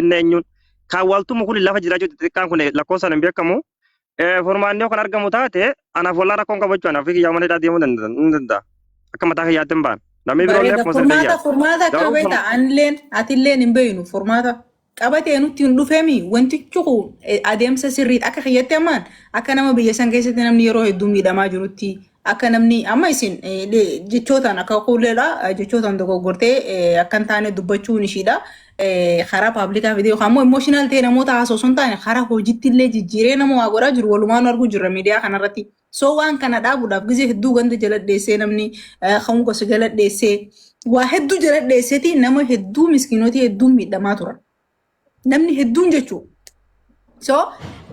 finne eenyuun kan waltumu kun lafa jira jechuudha xixiqqaan kun lakkoofsaan hin beekamu. Furmaanni yoo kan argamu taate anaaf wallaa rakkoon qabu jechuudha. Anaaf kiyyaa mana hidhaa deemuu ni danda'a. Akka mataa kiyyaatti hin baane. Namni biroollee Bareeda akkuma sana furmaata yaada. furmaata akka Garuu beekta anilleen atilleen hin beeknu furmaata qabatee nutti hin dhufeemi wantichi kun adeemsa sirriidha akka kiyyatti ammaan akka nama biyya san keessatti namni yeroo hedduu miidhamaa jirutti akka namni amma isin jechootaan akka kuuleedha jechootaan dogoggortee akka hin taane dubbachuun ishiidha karaa paablikaa fidee yookaan immoo emotional ta'e namoota haasoo osoo hin taane karaa hojiitti illee jijjiiree nama waa godhaa jiru walumaan arguu jirra miidiyaa kanarratti. So waan kana dhaabuudhaaf gizee hedduu ganda jala dheessee namni kan gosa jala dheessee waa hedduu jala dheesseeti nama hedduu miskiinotii hedduun miidhamaa turan. Namni hedduun jechuudha. So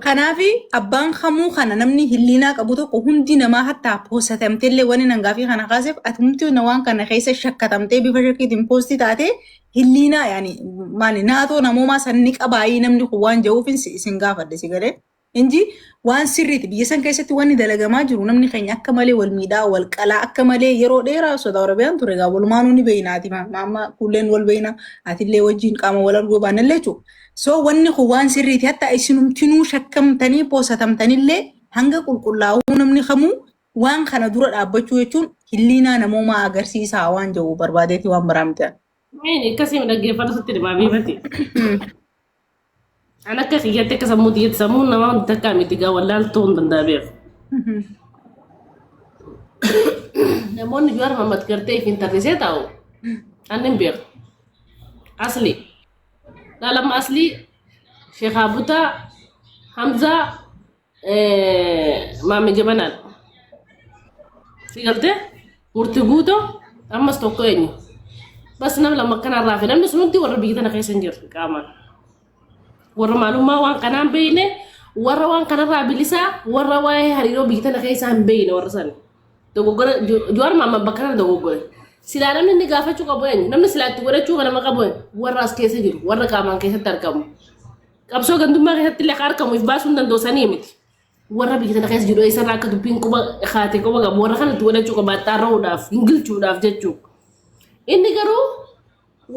kanaafi abbaan kamuu kana namni hilliinaa qabu tokko hundi namaa hattaa poosatamteellee wani nan gaafii kana kaaseef atumti na waan kana keessa shakkatamtee bifa shakkiitiin poostii taatee hilliinaa yaani maali naatoo namoomaa sanni qabaayii namni kun waan jedhuuf isin gaafadhe si galee. Inji waan sirriiti. Biyya san keessatti wanni dalagamaa jiru namni keenya akka malee wal miidhaa, wal qalaa akka malee yeroo dheeraa Saudi Arabiyaan ture egaa walumaanuu ni beeyna ati amma kuulleen wal beeyna atillee wajjin qaama wal arguu baannallee jechuudha. So wanni kun waan sirriiti hatta isinumtinuu shakkamtanii poosatamtanillee hanga qulqullaa'uu namni kamuu waan kana dura dhaabbachuu jechuun hilliinaa namoomaa agarsiisaa waan jedhu barbaadeeti waan biraa miti. Maayini akkasii dhaggeeffatu sitti dhimaa beekati. An akka kiyyatti akka sammuu tiyyatti sammuun namaa hundi takkaa miti gaa wallaaltuu hin danda'a beeku. Namoonni Jawaar Mohammad gartee ifiin tarrisee taa'u an hin beeku. Asli. Laalama aslii Sheekh Abutaa Hamzaa Maamme Jabanaan. Si galtee murtii guutoo ammas tokko eenyu. Bas nama lama akkanaa irraa fi namni sun hundi warra biyya tana keessa hin jirre qaamaan. Warra maalummaa waan kanaa hin beekne warra waan kanarraa bilisaa warra waa'ee hariiroo biyya tana keessaa hin beekne warra sana. Dogoggora Jawaar Maamman bakka kana dogoggore. Silaa namni inni gaafachuu qabu eenyu? Namni silaa itti godhachuu nama qabu eenyu? Warra as keessa jiru warra qaamaan keessatti argamu. Qabsoo gandummaa keessatti illee akka argamu if baasuu hin danda'u sanii miti. Warra biyya tana keessa jiru eessarraa akka dubbiin quba kaate quba qabu warra kanatti godhachuu qaba xaarra'uudhaaf hin gilchuudhaaf jechuudha. Inni garuu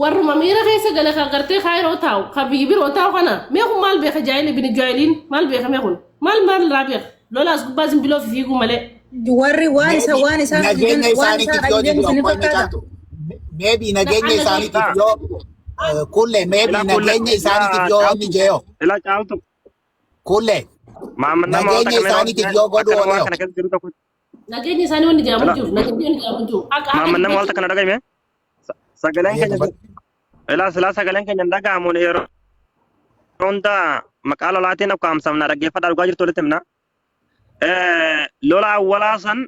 warruma miira keessa gale kan gartee kaayiroo taa'u kan biyya biroo taa'u kana mee kun maal beeka jaahilii bini jaahiliin maal beeka mee kun maal maal irraa beeka lola as gubbaa zimbiloo fi fiiguu malee. Warri waan isa Maybe waan isaan nageenya ajajan waan isaaniitiif isaan yoo ajajan jedhu isin rakkoo inni fakkaata. caaltu. Maybe nageenya isaaniitiif yoo kulle maybe Ila kulle nageenya ila isaaniitiif yoo inni caaltu jeeyo ila caaltu kulle maamma nama wanta nageenya kamera isaaniitiif yoo akka godhu nama waan ooleyo. kana keessa jiru tokko Nageenya isaanii wanni jedhamu ila jiru nageenya wanni jedhamu jiru haqa haqa maamma nama wanta dubbachuu kana dhagahime sagaleen Ayyee keenya dubbadhu. ila silaa sagaleen keenya hin dhaga'amu yeroo hunda maqaa lolaatiin ukkaamsamna dhaggeeffadhaa dhugaa jirtu walitti himna. Lola awwalaa san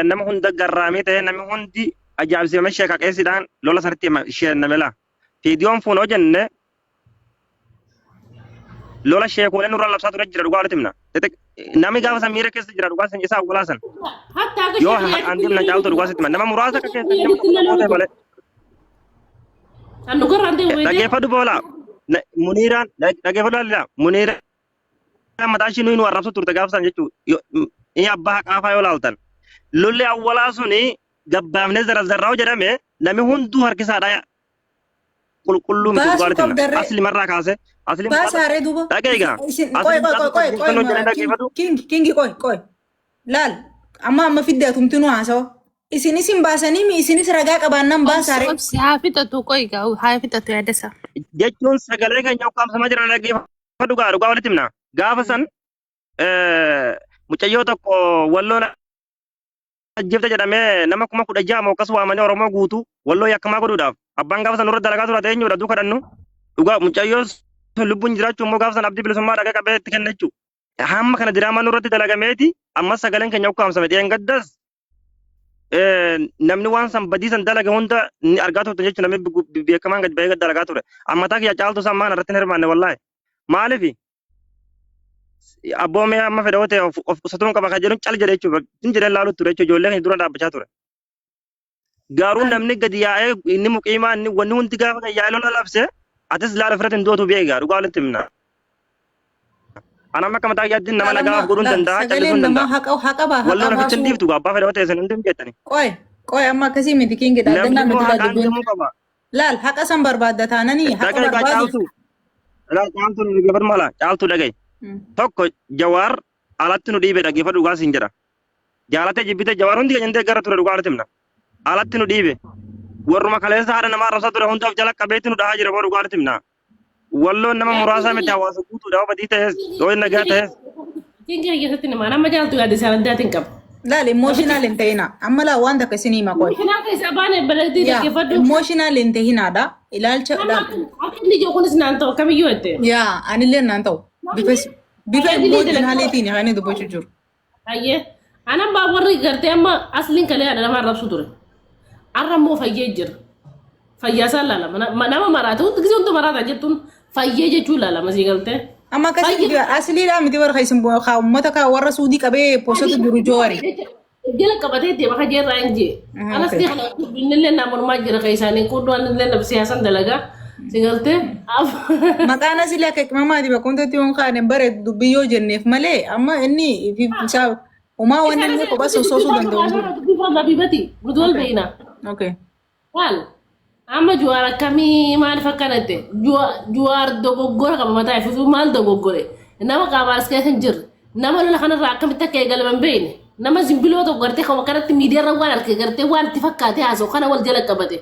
nama hunda garraamii ta'e namni hundi ajaa'ibsiifame sheeka qeessiidhaan lola sanitti sheenname laa. Fiidiyoon fuun hoo jenne lola sheekoolee nurra labsaa ture jira dhugaa walitti himna. Namni gaafa san miira keessa jira dhugaa san isaa awwalaa san. Hatta akka Yoo sheekii haqaan deemna caaltu dhugaa sitti hima. Nama muraasa akka keessa nama tokko tokko ta'e malee. Kan dhugarraan ta'e weetee Dhaggeeffadhu boola. Muniiraan dhaggeeffadhu laalila. Muniiraan mataa ishii nuyi nu arrabsu turte gaafa san jechuudha. Inni abbaa haqaafaa yoo laaltan. Lolli awwalaa suni gabbaafnee zarazarraa jedhame namni hunduu harkisaadha qulqulluu miti Baasuu dhugaa walitti himna. qabdarree. Asli marraa kaase asli Baasaaree duuba. dhagee egaa Isin asli qoy qoy mucaa qoy tokko qoy qoy guutan hojjetee dhaggeeffatu king kingi qoy qoy. Laal amma amma fidde atumti nu haasawa. Isin isin baasanii mi isinis ragaa qabaannaan Obsi baasaaree. obsi haa fixatu qoy gaa haa fixatu yaadasa. Jechuun sagalee keenya ukkaamsamaa jiran dhaggeeffadhu gaa dhugaa walitti himna. Gaafa san mucayyoo tokko walloon ajjeefte jedhamee nama 16,000 moo akkas waamanii Oromoo guutuu walloo yakkamaa godhuudhaaf abbaan gaafa san nurra dalagaa ture eenyudha duuka dhannu dhugaa mucayyoo sun lubbuun jiraachuu immoo gaafa san abdii bilisummaa dhagaa qabee itti kenna jechuudha. Hamma kana diraamaa nurratti dalagameeti ammas sagaleen keenya ukkaamsame dheengaddas namni waan san badii san dalage hunda ni argaa turte jechuudha namni beekamaan gad ba'ee dalagaa ture. Ammataa kiyya caaltu san maan irratti hin hirmaanne wallaahi. Maaliif abboo mee amma fedha yoo ta'e of qusatuun qaba kan jedhuun cal jedhe jechuudha. Hin jedhee laalu ture jechuudha ijoollee keenya dura dhaabbachaa ture. Garuu namni gadi yaa'ee inni muqiimaa inni wanni hundi gaafa gadi yaa'ee lola labse atis laala ofirratti hin dootu beekaa dhugaa walitti himna. Ana amma akka mataa kiyyaatti nama nagaa of godhuu hin danda'a callisuu Sagaleen hin namaa danda'a. haqa haqa baa haqa Walloon ofitti hin baasuu. dhiiftu abbaa fedha yoo ta'e isin hundi hin beektani. Qoy qoy amma akkasii miti kingi Namni dhaaddannaa immoo miti haqaan dubbiin. deemuu qaba. Laal haqa san barbaadda taananii haqa Dhagaa egaa barbaadu. caaltu. Ilaa caaltuu nu dhaggeeffadhu mala caaltuu dhaga'i. Tokko Jawaar alatti nu dhiibe dhaggeeffadhu dhugaa siin jedha. Jaalatee jibbitee Jawaar hundi keenya hin deeggara ture dhugaa himna. Alatti nu dhiibe. Warruma kaleessa haadha namaa arrabsaa ture hundaaf jala qabeetti nu dhahaa jira boo dhugaa himna. Walloon nama muraasaa miti hawaasa guutuudha yoo badii ta'es yoo nagaa ta'es. Kingi keessatti nama nama jaaltu yaada isaan addaatiin qaba. Laal emotional hin ta'ina. Amma laa waan takka isinii hima qoy. Kanaaf keessa baane baladii Yaa dhaggeeffadhu. emotional hin ta'inaadha. Ilaalcha Nama akka inni jiru kunis naan ta'u kamiyyuu jette. Yaa anillee naan ta'u. Bifa emotionaliitiin kan inni dubbachuu jiru. Ayyee. Anan baa warri gartee amma asliin kalee haadha nama arrabsu ture. Arra immoo fayyee jira. Fayyaa isaan laalama. Nama maraate hundi gisee hundi maraata jettuun fayyee jechuu laalama sii galtee. Amma akkasii asliidhaa miti warra isin kaa uummata kaa warra suudii qabee posatu jiru joowari. Jala qabatee deema ka jeerraa hin jee. Anas ni kana innillee naa mormaa jira ka isaanii quddoo innillee na siyaasan dalagaa. Si galtee. Maqaan asilii akka qimamaati bakka hundatti yoon kaane bare dubbii yoo jenneef malee amma inni isaa homaa wanni inni kophaa sossoosuu danda'u hin jiru. Dubbii Habibati nuti wal beekna. Okay. Maal? Amma Jawaar akkamii maaliif akkana jette? Jawaar dogoggora qaba mataa ifisuu maal dogoggore? Nama qaamaan as keessa hin jirre. Nama lola kanarraa akkamitti akka eegalame hin beekne. Nama zimbiloo tokko gartee kan akkanatti miidiyaarra waan arge gartee waan itti fakkaate haasa'u kana wal jala qabate.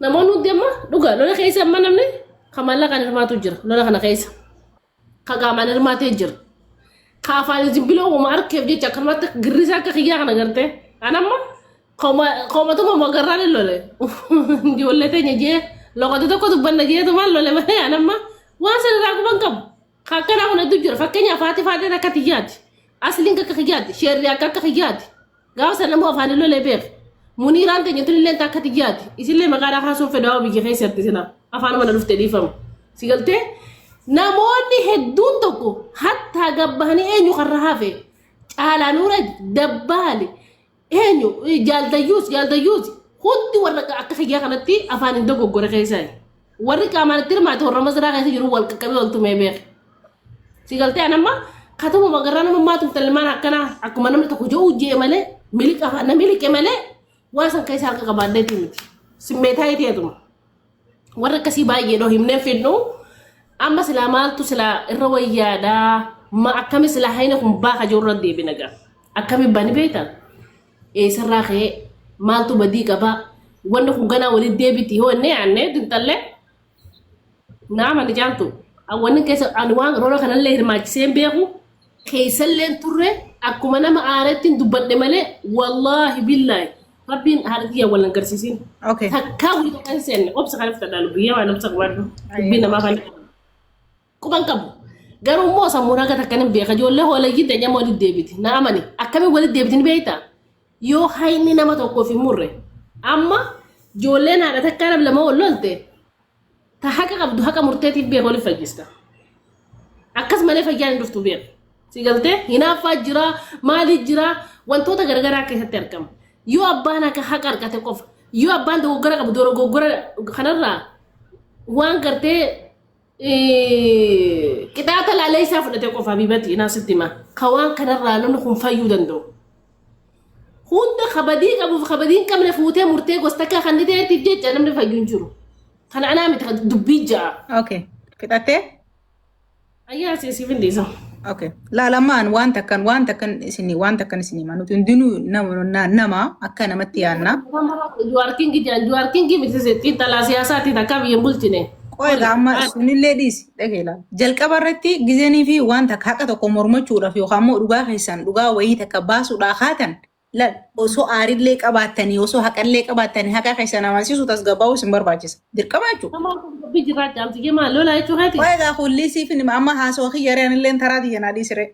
Namoonni hundi amma dhugaa lola keessa amma namni kan maallaqaan hirmaatu jira lola kana keessa. Ka qaamaan hirmaatee jira. Ka afaan zimbiloo uuma arkeef jecha akkanumatti girrisaa akka kiyyaa kana gartee. An amma koomatuma magarraan hin lole. Ijoollee teenya jee loqote tokko dubbanna jeetumaan lole malee an amma waan sana irraa quban qabu. Ka akkanaa kun hedduu jira. Fakkeenyaaf haati faateen akka tiyyaati. Asliin akka kiyyaati. Sheerri akka akka kiyyaati. Gaafa sana immoo afaan hin lolee beek. Muniiraan teenya tun illee akka tiyyaati. Isillee maqaadhaa kaasuun fedhaa biyya keessatti sila afaan mana dhufte dhiifamu. Si galtee namoonni hedduun tokko hattaa gabbahanii eenyu karra hafe caalaa nuura dabbaale eenyu jaaldayyuus jaaldayyuus hundi warra akka kiyyaa kanatti afaan hin dogoggore keessaa. Warri qaamaan itti hirmaate warra masaraa keessa jiru wal qaqqabee wal tumee beeka. Si galtee an amma katuma magarraa nama maatum talmaan akkanaa akkuma namni tokko ji'u ji'e malee miliqa na miliqe malee waan san keessa harka qabaadheetii miti. Simmeetaa iteetuma. Warra akkasii baay'ee dhoo himneen fidnu amma silaa maaltu silaa irra wayyaadhaa ma akkami silaa hayna kun baaka jiru irra deebina gaa. Akkami bani beektaa? Eessarraa ka'ee maaltu badii qabaa? Wanni kun ganaa walitti deebiti yoo inni yaadne dinxallee naama ni caaltu. Wanni keessa ani waan rola kanallee hirmaachisee hin beeku keessallee hin turre akkuma nama aareetti hin dubbadhe malee wallaahi billaahi rabbiin haadha kiyya wal hin agarsiisin. Okay. Takkaa wayii tokko hin seenne obsa kana fudhadhaa lubbiyyee waan obsa qabaadhu dubbii namaa kana. Quban qabu. Garuu immoo sammuun haga takkan hin beeka. Ijoollee hoolayyii teenya immoo walitti deebiti. Na amani. Akkamiin walitti deebiti ni beektaa? Yoo hayni nama tokkoof hin murre. Amma ijoolleen haadha takkaa nama lama wal lolte ta haqa qabdu haqa murteetiif beeka waliif fayyista. Akkas malee fayyaan hin dhuftu beeka. Si galtee hinaaffaa jira maalii jira wantoota garagaraa keessatti argama. Yoo abbaan haqa haqa argate qofa yoo abbaan dogoggora qabu dogoggora kanarraa waan gartee Qixaaxa laalee isaa fudhate qofa Habibati inaa sitti hima. Ka waan kanarraa namni kun fayyuu danda'u. Hunda kabadii qabuuf kabadii hin qabne fuutee murtee gosa takka kan ni ta'eetiif jecha namni fayyu hin jiru. Kana anaa miti kan dubbii ja'a. Okay. Fixattee? Ayyaa siif hin dhiisa. Okay. Laalamaan waan takkan waan takkan isinii waan takkan isinii hima. Nuti hundinuu nama nama akka namatti yaadna. Juwaar Kingi jedhan Juwaar Kingi miti xiinxalaa siyaasaatiin akka biyya hin bulchine. Qoy amma sunillee dhiisi dhagee ilaali. Jalqaba irratti gizeenii fi waan takka haqa tokko mormachuudhaaf yookaan immoo dhugaa keessan dhugaa wayii takka baasuudhaa kaatan laal osoo aarillee qabaattanii osoo haqallee qabaattanii haqa keessan amansiisuu tasgabbaa'uu isin barbaachisa. Dirqama jechuudha. Namaan kun dubbii jirraa caaltu jee maal lolaa jechuu keeti? Qoy egaa kullii siif hin amma haasawaa kiyya anillee taraa tiyya naa dhiisire.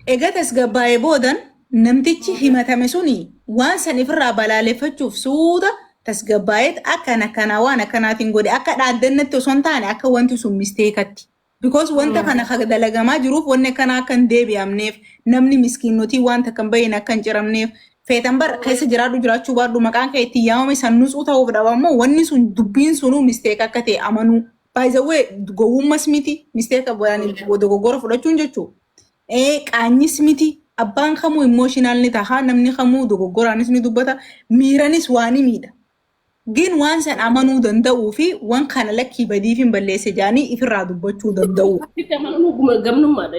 Egaa tasgabbaa'ee boodan namtichi himatame suni waan san ifirraa balaaleffachuuf suuta tasgabbaa'eet akkana akkanaa waan akkanaatiin godhe akka dhaaddannatti osoo hin taane akka wanti sun misteekatti. Because wanta kana ka dalagamaa jiruuf wanni akkanaa akka hin deebi'amneef namni miskiinotii wanta akka hin bahin akka hin ciramneef feetan bar keessa jiraadhu jiraachuu baadhu maqaan kee ittiin yaamame san nutsuu ta'uuf dhaba immoo wanni sun dubbiin sunuu misteeka akka ta'e amanuu. By the way gowwummas miti misteeka dogoggora fudhachuun jechuudha. Qaanyis miti abbaan kamuu emotional ni taha namni kamuu dogoggoraanis ni dubbata miiranis waa ni miidha. Gin waan san amanuu danda'uu fi waan kana lakkii badiif hin balleesse jaanii ifirraa dubbachuu danda'u. Itti amanuun gamnummaadha.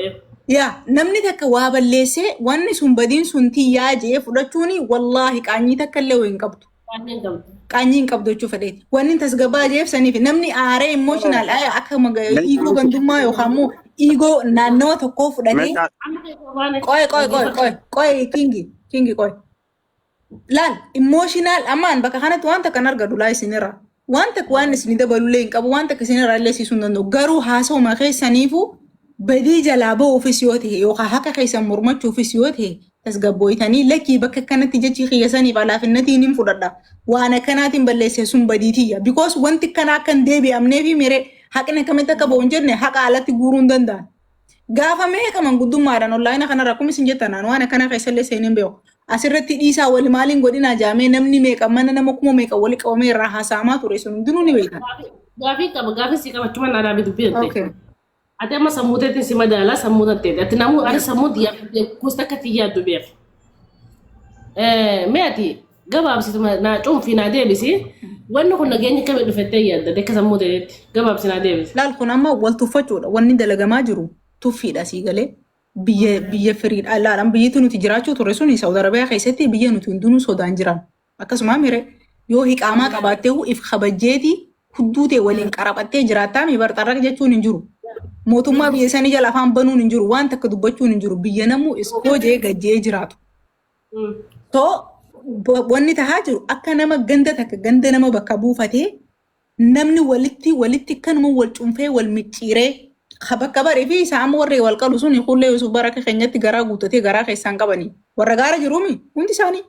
Yaa, namni takka waa balleessee wanni sun badiin sun tiyyaa jee fudhachuun wallaahi qaanyii takka illee hin qabdu. Waan hin qabdu. Qaanyii hin qabdu jechuu fedheeti. Wanni tasgabbaa jeef saniif namni aaree emotional akka ego gandummaa yookaan immoo ego naannawa tokkoo fudhatee Amma keessa waan qoy qoy qoy qoy qoy, kingi kingi, qoy laal. Emotional ammaan bakka kanatti waan takka hin argadu laa isinirra. Waan takka waan isin dabalullee hin qabu, waan takka isinirra illee siisuu hin danda'u. Garuu haasawuma keessaniifu badii jalaa ba'uufis yoo ta'e yookaan haqa keessan mormachuufis yoo ta'e tasgabbooytanii lakkii bakka kanatti jechi kiyya saniif alaafinnatiin hin fudhadha. Waan akkanaatiin balleesse, sun badii tiyya. Because wanti kana akka hin deebi'amneefi miree haqni akkamitti akka ba'u hin jenne haqa alatti guuruu hin danda'an. Gaafa meeqa manguddummaadhaan online kanarra akkuma isin jettan waan akkana keessallee seeneen beeku. Asirratti dhiisaa wali maaliin godhinaa jaamee namni meeqa mana nama 4000 wali qabamee irraa haasa'amaa ture, sun hundinuu ni beekan. Gaafii qaba, gaafii si qabachuu mana aadaa dubbii jettee. Okay. Ati amma sammuu teetiin si madaala, sammuu tanteeti. Ati namuu ani sammuu xiyyaa gosa akka xiyyaaddu beeku. Mee ati gabaabsitu naa cuunfii naa deebisi. Wanni kun nageenya akkamii dhufettee yaadda akka sammuu teetitti? Gabaabsi naa deebisi. Laal, kun amma wal tuffachuudha. Wanni dalagamaa jiru tuffiidha sii galee. Biyya firiidha. Laalan, biyyatti nuti jiraachuu turre suni Saudi Arabiyaa keessatti biyya nuti hundinuu sodaan jiran. Akkasuma mire yoo hiqaamaa qabaattee if kabajjeeti hudduu ta'e waliin qaraphattee jiraattaa mi barxarra jechuun hin jiru. Mootummaa biyya sanii jala afaan banuun hin jiru. Waan takka dubbachuun hin jiru. Biyya namuu iskoo jee gajjee jiraatu. So wanni tahaa jiru akka nama ganda takka ganda nama bakka buufatee namni walitti walitti akkanuma wal cunfee wal micciiree bakka baree fi isaa amma warri wal qalu sun hullee Yusuf bara akka keenyatti garaa guuttatee garaa keessaan qabanii warra gaara jiruumi hundi isaanii.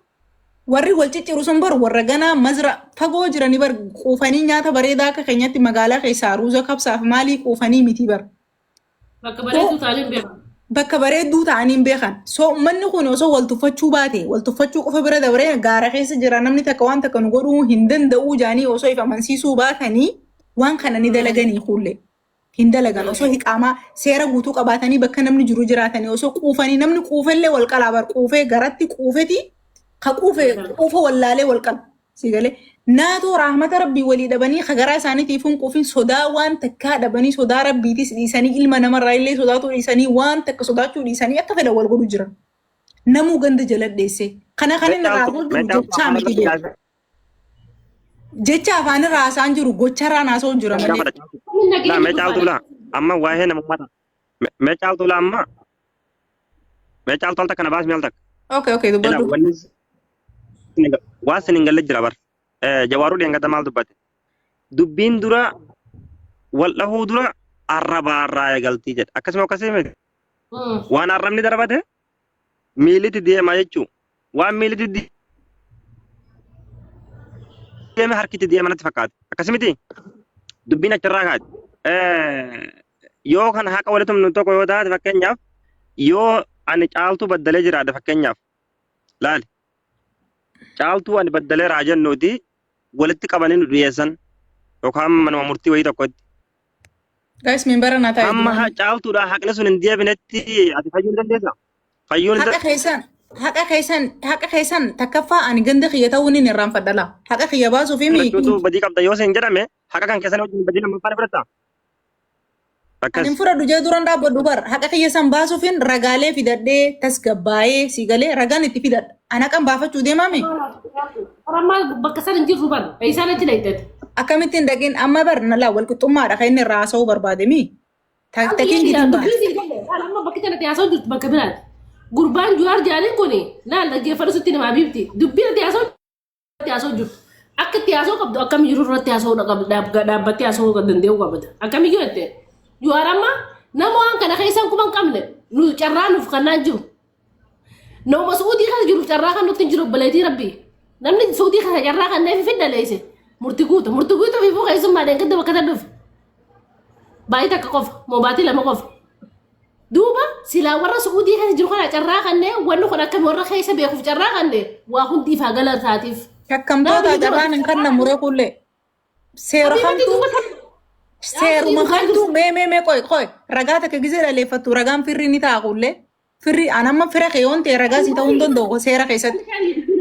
Warri wal cicciru sun bar warra ganaa mazra fagoo jiranii bar, quufanii nyaata bareedaa akka keenyatti magaalaa keessaa ruuza kabsaaf maalii quufanii miti bar. Bakka bareedduu taaliin beekamu. Bakka bareedduu ta'anii hin beekan. So uummanni kun osoo wal tuffachuu baate, wal tuffachuu qofa bira dabaree gaara keessa jira, namni takka waan takka nu godhuu hin danda'uu jaanii osoo if amansiisuu baatanii waan kana ni dalaganii kuullee. Hin dalagan. Osoo hiqaamaa seera guutuu qabaatanii bakka namni jiru jiraatanii osoo quufanii, namni quufellee wal qalaa bar, quufee garatti quufeti ka quufe quufa wallaalee wal qala. Si galee, naatoo rahmata rabbii walii dhabanii ka garaa isaaniitiif hin quufin, sodaa waan takkaa dhabanii, sodaa rabbiitis dhiisanii, ilma namarraa illee sodaatuu dhiisanii, waan takka sodaachuu dhiisanii akka fedhan wal godhu jiran. Namuu ganda jala dheesse. Kana kan inni irraa jiru jechaa miti beeku. Jecha afaan irraa haasa'an jiru, gocharraan haasa'u jira malee. Laa, mee caaltuu laa, amma waa'ee namummaa mee caaltuu laa, amma mee caaltuu al takka na baas, mee al takka. Okay, Ila dubbadhu. Wanni waan sin hin galle jira bar. Jawaaruu dheengadda maal dubbate? Dubbiin dura wal dhahuu dura arrabaarraa eegaltii jedha. Akkasuma akkasii miti. Waan arrabni darbate miillitti deema jechuun waan miillitti deeme harkitti deema natti fakkaata. Akkasumiti dubbiin achirraa kaati. Yoo kan haqa walitti humnu tokko yoo taate, fakkeenyaaf yoo ani caaltuu baddalee jiraadhe, fakkeenyaaf laali, caaltuu ani baddaleeraa jennuuti walitti qabanii nu dhiyeessan yookaan manuma murtii wayii tokkotti. Guys, membara naa taa'e. Hamma caaltuudha haqni sun hin deebinetti ati fayyuu hin dandeessaa? Fayyuu hin Haqa keessan takkaffaa ani ganda kiyya ta'uu ni irraanfadha laa. Haqa kiyya baasuuf himi. Jechuutu badii qabda yoo sin jedhame, haqa kan keessan wajjin badii lammaffaa ni fudhatta. Ani Akkas. fudhadhu jee duran dhaabbadhu bar. Haqa kiyya san baasuufin ragaalee fidadhee tasgabbaa'ee si galee ragaan itti fidadha. Ani haqan baafachuu deemame. Ammaa bakka san hin jirru bar. Isaan achi dhayxate. Akkamittiin dhaqin amma bar na laa, walqixxummaadha kan inni irraa haasa'uu barbaade mi? Takkiin gidiin baase. Dubbii siin galle. Amma bakki kanatti haasa'u jirtu bakka biraati. Gurbaan Juwaar jaaliin kuni laal, dhaggeeffadhu, sitti namaa biifti. Dubbii ati haasa'u itti haasa'u jirtu. Akka itti haasa'u qabdu akkami jiru irratti haasa'uu dhaabbattee haasa'uu danda'uu qabda. Akkamiyyuu jette. Juwaar amma nama waan kana keessaan kuma hin qabne nu carraa nuuf kannaan jiru. Nama Suudii keessa jiru carraa kan nutti hin jiru, obboleettii rabbii. Namni Suudii keessa carraa kan neefi fidda leesse. Murti guutu. Murti guutuu fi fuuka keessummaa dheengadda bakka tan dhufe. Baay'ee takka qofa. Moobaatii lama qofa. Duuba silaa warra Suudii keessa jiru kana carraa kannee wanni kun akkami warra keessa beekuuf carraa kannee waa hundi ifaa gala taatiif. Shakkamtoota carraan hin kanna muree kullee. Seera kamtu, seeruma kamtu? Mee mee mee, qoy qoy, ragaa takka gizee dhaleeffattu ragaan firri ni ta'a kullee. Firri an amma fira kee yoon ta'e ragaa si ta'uu hin danda'u seera keessatti.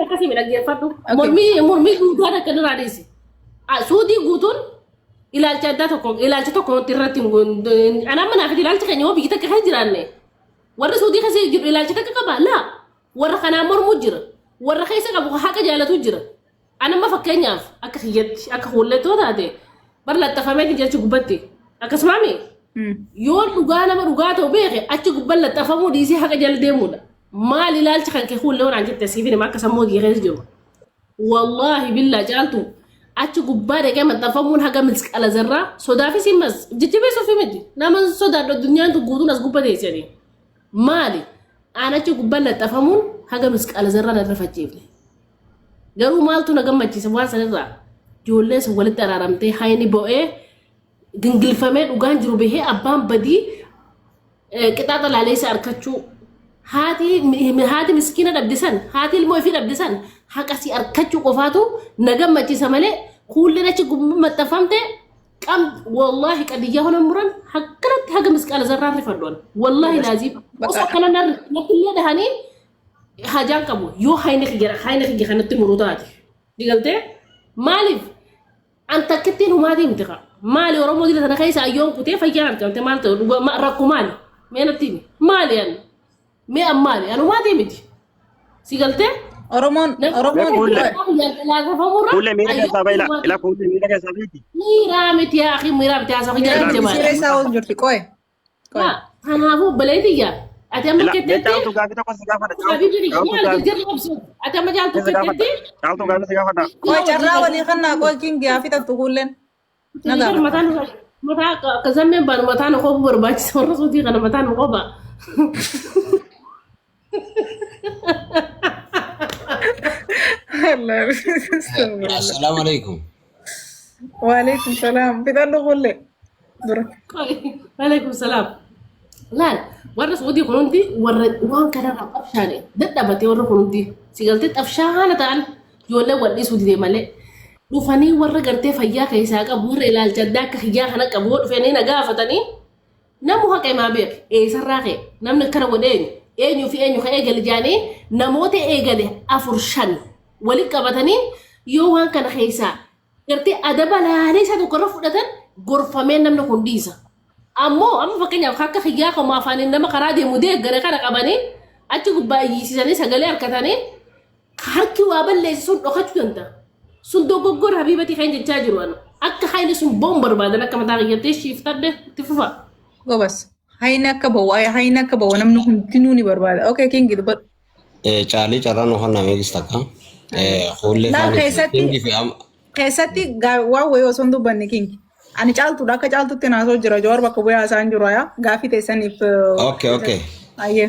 Akkasii dhaggeeffadhu. Mormii mormii duudaa takka nurraa dhiisi. Suudii guutuun ilaalcha addaa tokko ilaalcha tokko irratti anaan manaa fi ilaalcha keenya yoo biyya takka keessa jiraanne warri suudii keessa jiru ilaalcha takka qaba laa warra kanaan mormuu jira warra keessa qabu haqa jaalatu jira. Anamma fakkeenyaaf akka kiyyatti akka hullettoo taate bar laxxafamee jechi gubbatti akkasumaami yoo dhugaa nama dhugaa ta'u beeke achi gubbaan laxxafamuu dhiisee haqa jala deemuudha. Maal ilaalcha kan kee hullee waan jette siif hima akka sammuu kee keessa jiru. Wallaahi billaa caaltu achi gubbaa dhaqee maxxanfamuun haga misqala zarraa sodaafis himas jajjabeessuuf miti nama sodaadhu addunyaan tun guutuun as gubba teessanii maali aan achi gubbaan laxxafamuun haga misqala zarraa na rifachiifne. Garuu maaltu na gammachiisa waan sanirraa ijoolleen sun walitti araaramtee hayni bo'ee gingilfamee dhugaan jiru bahee abbaan badii qixaaxa laaleessa arkachuu haati haati miskiina dhabde san haati ilmoo ifii dhabde san haqa si arkachuu qofaatu na gammachiisa malee kuulleen achi gubbaa maxxanfamte qam wallaahi qadiyyaa honan muran akkanatti haga misqaala zarraan rifadhuan wallaahi laaziim osoo akkana natti illee dhahanii hajaan qabu yoo hayni kiyya kanatti muru taate digaltee maaliif an takkittiin humaatii miti kaa maali Oromoo dila sana keessa ayyoon kutee fayyaan argamte maal ta'u dhugaa rakkoo maali mee natti himi maali an mee an maali an humaatii miti si galtee Oromoon Oromoon Kuullee. Kuullee miira keessaa bahi ila kuullee miira keessaa bahi. Miiraa miti yaa akhi miiraa miti haasawaa miira jala miti jamaadha. siree isaa ol jirti qoye. Qoye. Kanaafuu obboleetiyya ati amma Ila mee kettetti caaltuu gaafii tokko si gaafadha caaltuu habibi caaltuu maal gaafii jarri qabsu ati amma jaaltu si gaafadha kettetti caaltuu gaafii si gaafadha. Qoye carraa walii kannaa qoye kingi haa fixattu kuulleen. Na Jarri gaafata. mataan mataa akka zammeen baanu mataan qofa barbaachisa warra suutii kana mataan qofa. Assalaamu alaikum. Waalaikum salaam. Fixadhu kuullee. Dura. Alaikum salaam. Laal warra suutii kun hundi warra waan kanarraa qabshaane dadhabatee warra kun hundi si galtee xabshaana ta'an ijoollee wal dhiisuu didee malee dhufanii warra gartee fayyaa keessaa qabu warra ilaalcha addaa akka hiyyaa kana qabu yoo dhufanii na gaafatanii namu haqa himaa beek eessarraa ka'e namni akkana godhe eenyu eenyuu fi eenyu ka eegale jaanii namoota eegale afur shan walitti qabatanii yoo waan kana keessaa gartee adaba laalee isaa tokko irra fudhatan gorfamee namni kun dhiisa. Ammoo amma fakkeenyaaf akka kiyyaa koma afaaniin nama karaa deemu deeggare kana qabanii achi gubbaa iyyisiisanii sagalee harkatanii harki waa balleessi sun dhokachuu danda'a. Sun dogoggora habiibatii kan jechaa jiru anu. Akka hayni sun boon barbaadan akka mataa kiyyattee shiiftadde itti fufa. Gobas. Hayni akka bahu hayni akka bahu namni hundinuu ni barbaada. Okay kingi dubbadhu. Caalii carraan ufannaa meeqis takka. Kuullee Laal faana keessatti kingi fi amma keessatti waan wayii osoo hin dubbanne kingi. Ani caaltuudha akka caaltutti naasoo jira Jawaar bakka bu'ee haasaan jiru yaa gaafii teessaniif. Okay okay. Ayyee.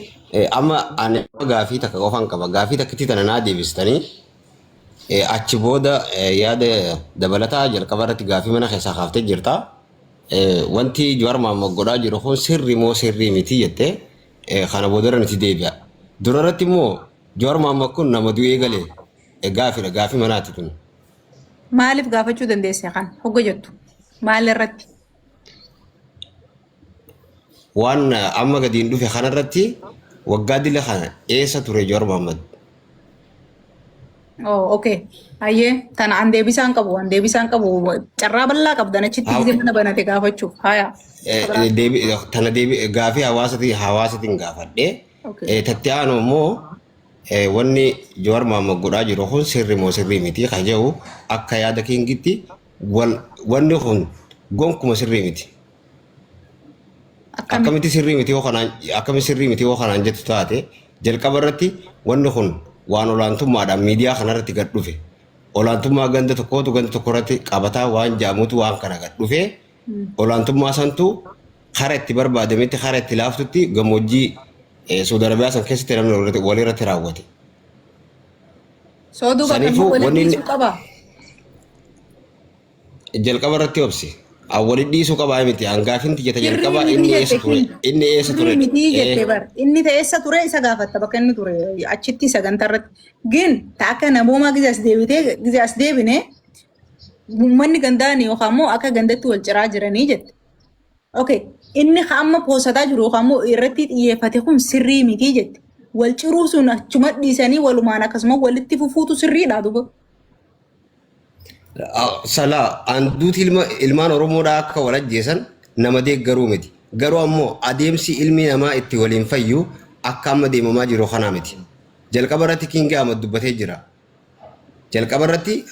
Amma ani gaafii takka qofaan qaba. Gaafii takkitti tana naa deebistanii achi booda yaada dabalataa jalqaba irratti gaafii mana keessaa kaaftee jirta. Wanti Jawaar Mohaammed godhaa jiru kun sirrii moo sirrii miti jettee kana boodarra nuti deebi'a. Dura irratti immoo Jawaar Mohaammed kun nama du'ee galee gaafiidha gaafii manaati kun. Maaliif gaafachuu dandeesse kan hogga jettu maal irratti? Waan amma gadiin dhufe kanarratti waggaa dila kana eessa ture Jawaar Mohaammed? Oh, okay. Ayyee tana an deebisaan qabu an deebisaan qabu carraa bal'aa qabdan achitti gisee mana banate gaafachuuf. Haya. Tana deebi gaafii hawaasatiin hawaasatiin gaafadhe. Okay. Tatti aanu immoo wanni Jawaar Mohaammed godhaa jiru kun sirri moo sirrii miti kan jedhu akka yaada kingitti wanni kun gonkuma sirrii miti. Akkamitti? Akkamitti sirrii miti yoo kanaan akkamitti sirrii miti yoo kanaan jettu taate jalqaba irratti wanni kun waan olaantummaadhaan miidiyaa kanarratti gad dhufe. Olaantummaa ganda tokkootu ganda tokko irratti qabataa waan jedhamutu waan kana gad dhufe. Olaantummaa santu kara itti barbaadametti kara itti laaftutti gammoojjii Saudi Arabiyaa san keessatti namni walirratti raawwate. Soo duuba akkamii Saniifuu waliin wanni inni dhiisuu qaba? Jalqaba irratti obsi. An waliin dhiisuu qabaa miti. An gaafin tiyya ta Sirrii jalqaba miti inni jette eessa ture? king. Inni eessa Sirrii ture? miti jette Eh, bar. Inni ta'e eessa ture isa gaafatta bakka inni ture achitti sagantaa irratti. Gin ta akka namoomaa gize as deebitee gize as deebine uummanni gandaani yookaan immoo akka gandatti wal ciraa jiranii jette. Okay. Inni ka amma poosataa jiru yookaan immoo irratti xiyyeeffate kun sirrii miti jette. Wal ciruu sun achuma dhiisanii walumaan akkasuma walitti fufuutu sirriidha duuba. Salaa anduuti ilmaan Oromoodhaa akka wal ajjeesan nama deeggaruu miti. Garuu ammoo adeemsi ilmi namaa itti waliin fayyu akka amma deemamaa jiru kanaa miti. Jalqaba irratti King Ahmad dubbatee jira. Jalqaba irratti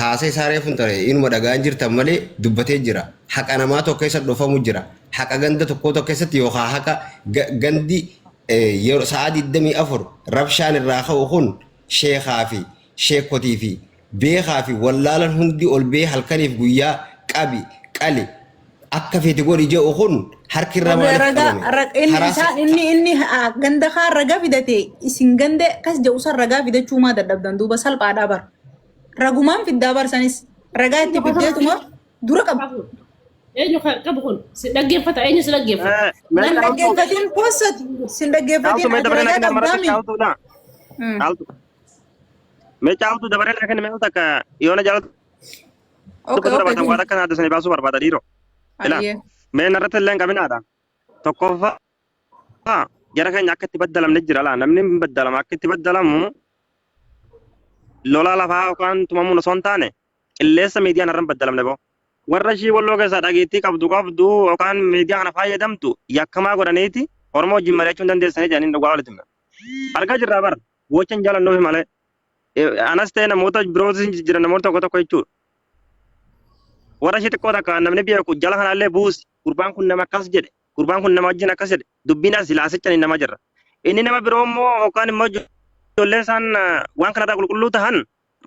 haasa isaa reefuun tare inuma dhagaan jirtan malee dubbatee jira. Haqa namaa tokko keessa dhofamu jira. Haqa ganda tokko tokko keessatti yookaan haqa gandi yeroo sa'a 24 rabshaan irraa ka'u kun sheekaa fi sheekotii fi beekaa fi wallaalan hundi ol bee halkaniif guyyaa qabi qali akka feete godhi jedhu kun harki irra maaliif Ragaa qabame? inni Karaa isaan inni ganda kaan ragaa fidate isin ganda kas jedhu san ragaa fidachuu maa dadhabdan? Duuba salphaadhaa bara. Ragumaan fiddaa bar sanis ragaa itti fiddeetuma dura qabu. Eenyu qabu kun si dhaggeeffata? Eenyu si dhaggeeffata? Mee Nan caaltu dhaggeeffatiin possati sin caaltu dhaggeeffatiin mee ati dabaree ragaa naa kenni marratti qabdaami. caaltuudha. Caaltu. Mee caaltu dabaree naa kenni mee takka yoona jaalatu Okay dubbatu okay barbaatan waan king. akka naaddu sanii baasuu barbaada dhiiroo. Ilaa Ayyee. mee narratti illee hin qabinaadha. Tokkoffaa jara keenya akka itti baddalamne jira laa, namni hin baddalama, akka itti baddalamu lolaa lafaa yookaan tumamuun osoo hin taane qilleessa miidiyaan irra hin baddalamne boo. Warra ishii walloo keessaa dhageettii qabdu yookaan miidiyaa kana fayyadamtu yakkamaa godhaniiti Oromoo wajjin mari'achuu hin dandeessanii jedhanii dhugaa walitti himna. Argaa jirraa bara gocha hin jaalannuufi malee. Anas ta'e namoota birootis jira, namoota tokko tokko jechuudha. Warra ishii xiqqoo takka namni beeku jala kanallee buusi, gurbaan kun nama akkas jedhe, gurbaan kun nama wajjin akkas jedhe, dubbiin as ilaasichanii nama jirra. Inni nama biroo immoo yookaan immoo ijoolleen isaan waan kanarraa qulqulluu tahan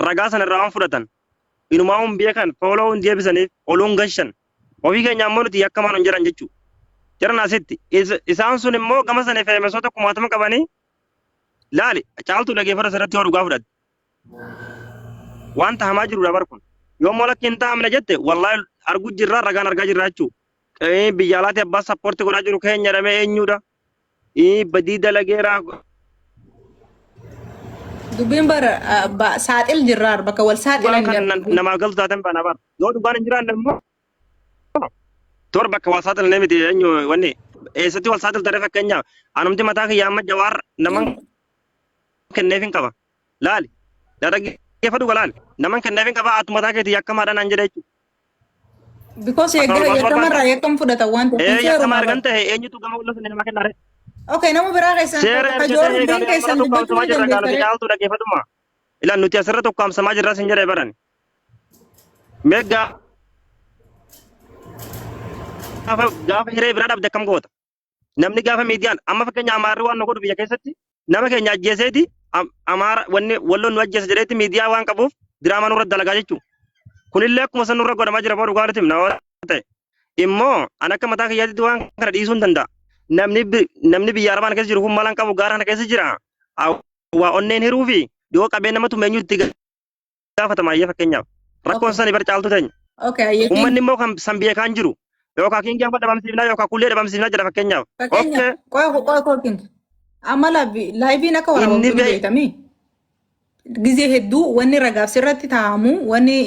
ragaa sana irraa waan fudhatan inumaa hin beekan, fooloo hin deebisaniif, oluun gashan. Ofii keenya ammoo nuti yakkamaan hin jiran jechuudha. Jiran asitti isaan sun immoo gama sana feemesoota kumaatama qabanii laali caaltuu dhageeffata asirratti yoo dhugaa fudhatte. Waan tahamaa jirudha bar kun. Yoo immoo lakki hin tahamne jette, wallaahi arguu jirraa, ragaan argaa jirraa jechuudha. Biyya alaatti abbaa sappoortii godhaa jiru keenya jedhamee eenyudha? Badii dalageeraa. Dubbiin bara saaxil jirraar bakka wal Waan saaxilan kan jira. Namaa galtu taateen baana bar. Yoo dhugaan hin jiraanne immoo toora bakka wal saaxilan miti, eenyu wanni eessatti wal saaxiltare? Fakkeenyaaf anumti mataa kiyya amma Jawaar naman kenneef hin qaba. Laali. Dhaggeeffadhu, laali. Naman kenneef hin qaba, atu mataa keetii yakkamaadha naan jedhe jechuudha. Because Akka wal baasuu yakkamarraa barbaadda. yakkam fudhatan waan ta'eef kun Ee, yakkama seeruma argan bara. ta'e eenyutu gama wallo sinne nama kennare? Okay, nama biraa keessan Seera ka erga Jawaar ta'e hin eegalee keessan amma dubbachuu tokkaamsamaa ni jirra gaaluti dandeessare. Caaltuu dhaggeeffadhuma. Ilaa, nuti asirra tokkaamsamaa jirra sin jedhee baran. Mee gaafa hiree biraa dhabde akkam goota? Namni gaafa miidiyaan amma fakkeenya Amaarri waan nu godhu biyya keessatti nama keenya ajjeeseeti Amaara wanni walloon nu ajjeese jedheetti miidiyaa waan qabuuf diraamaa nurra dalagaa jechuudha. Kunillee akkuma san nurra godhamaa jira, boo dhugaa nuti himna waan ta'e. Immoo an akka mataa kiyyaatti waan kana dhiisuu hin danda'a. Namni biyya Arabaan keessa jiru kun malan qabu gaara kana keessa jira. Waa onneen hiruu fi yoo qabeen nama tume eenyutti gaafatama? Ayyee, fakkeenyaaf. Rakkoon sani bar caaltu teenya. Okay, ayyee Uummanni immoo kan san biyya kaan jiru yookaan kiingii amma dhabamsiifnaa yookaan kullee dhabamsiifnaa jedha fakkeenyaaf. Fakkeenya Okay. qoy qoy qoy king. Amma liveiin akka Inni waraabamtu ni beektamii. Gizee hedduu wanni ragaaf sirratti taa'amu, wanni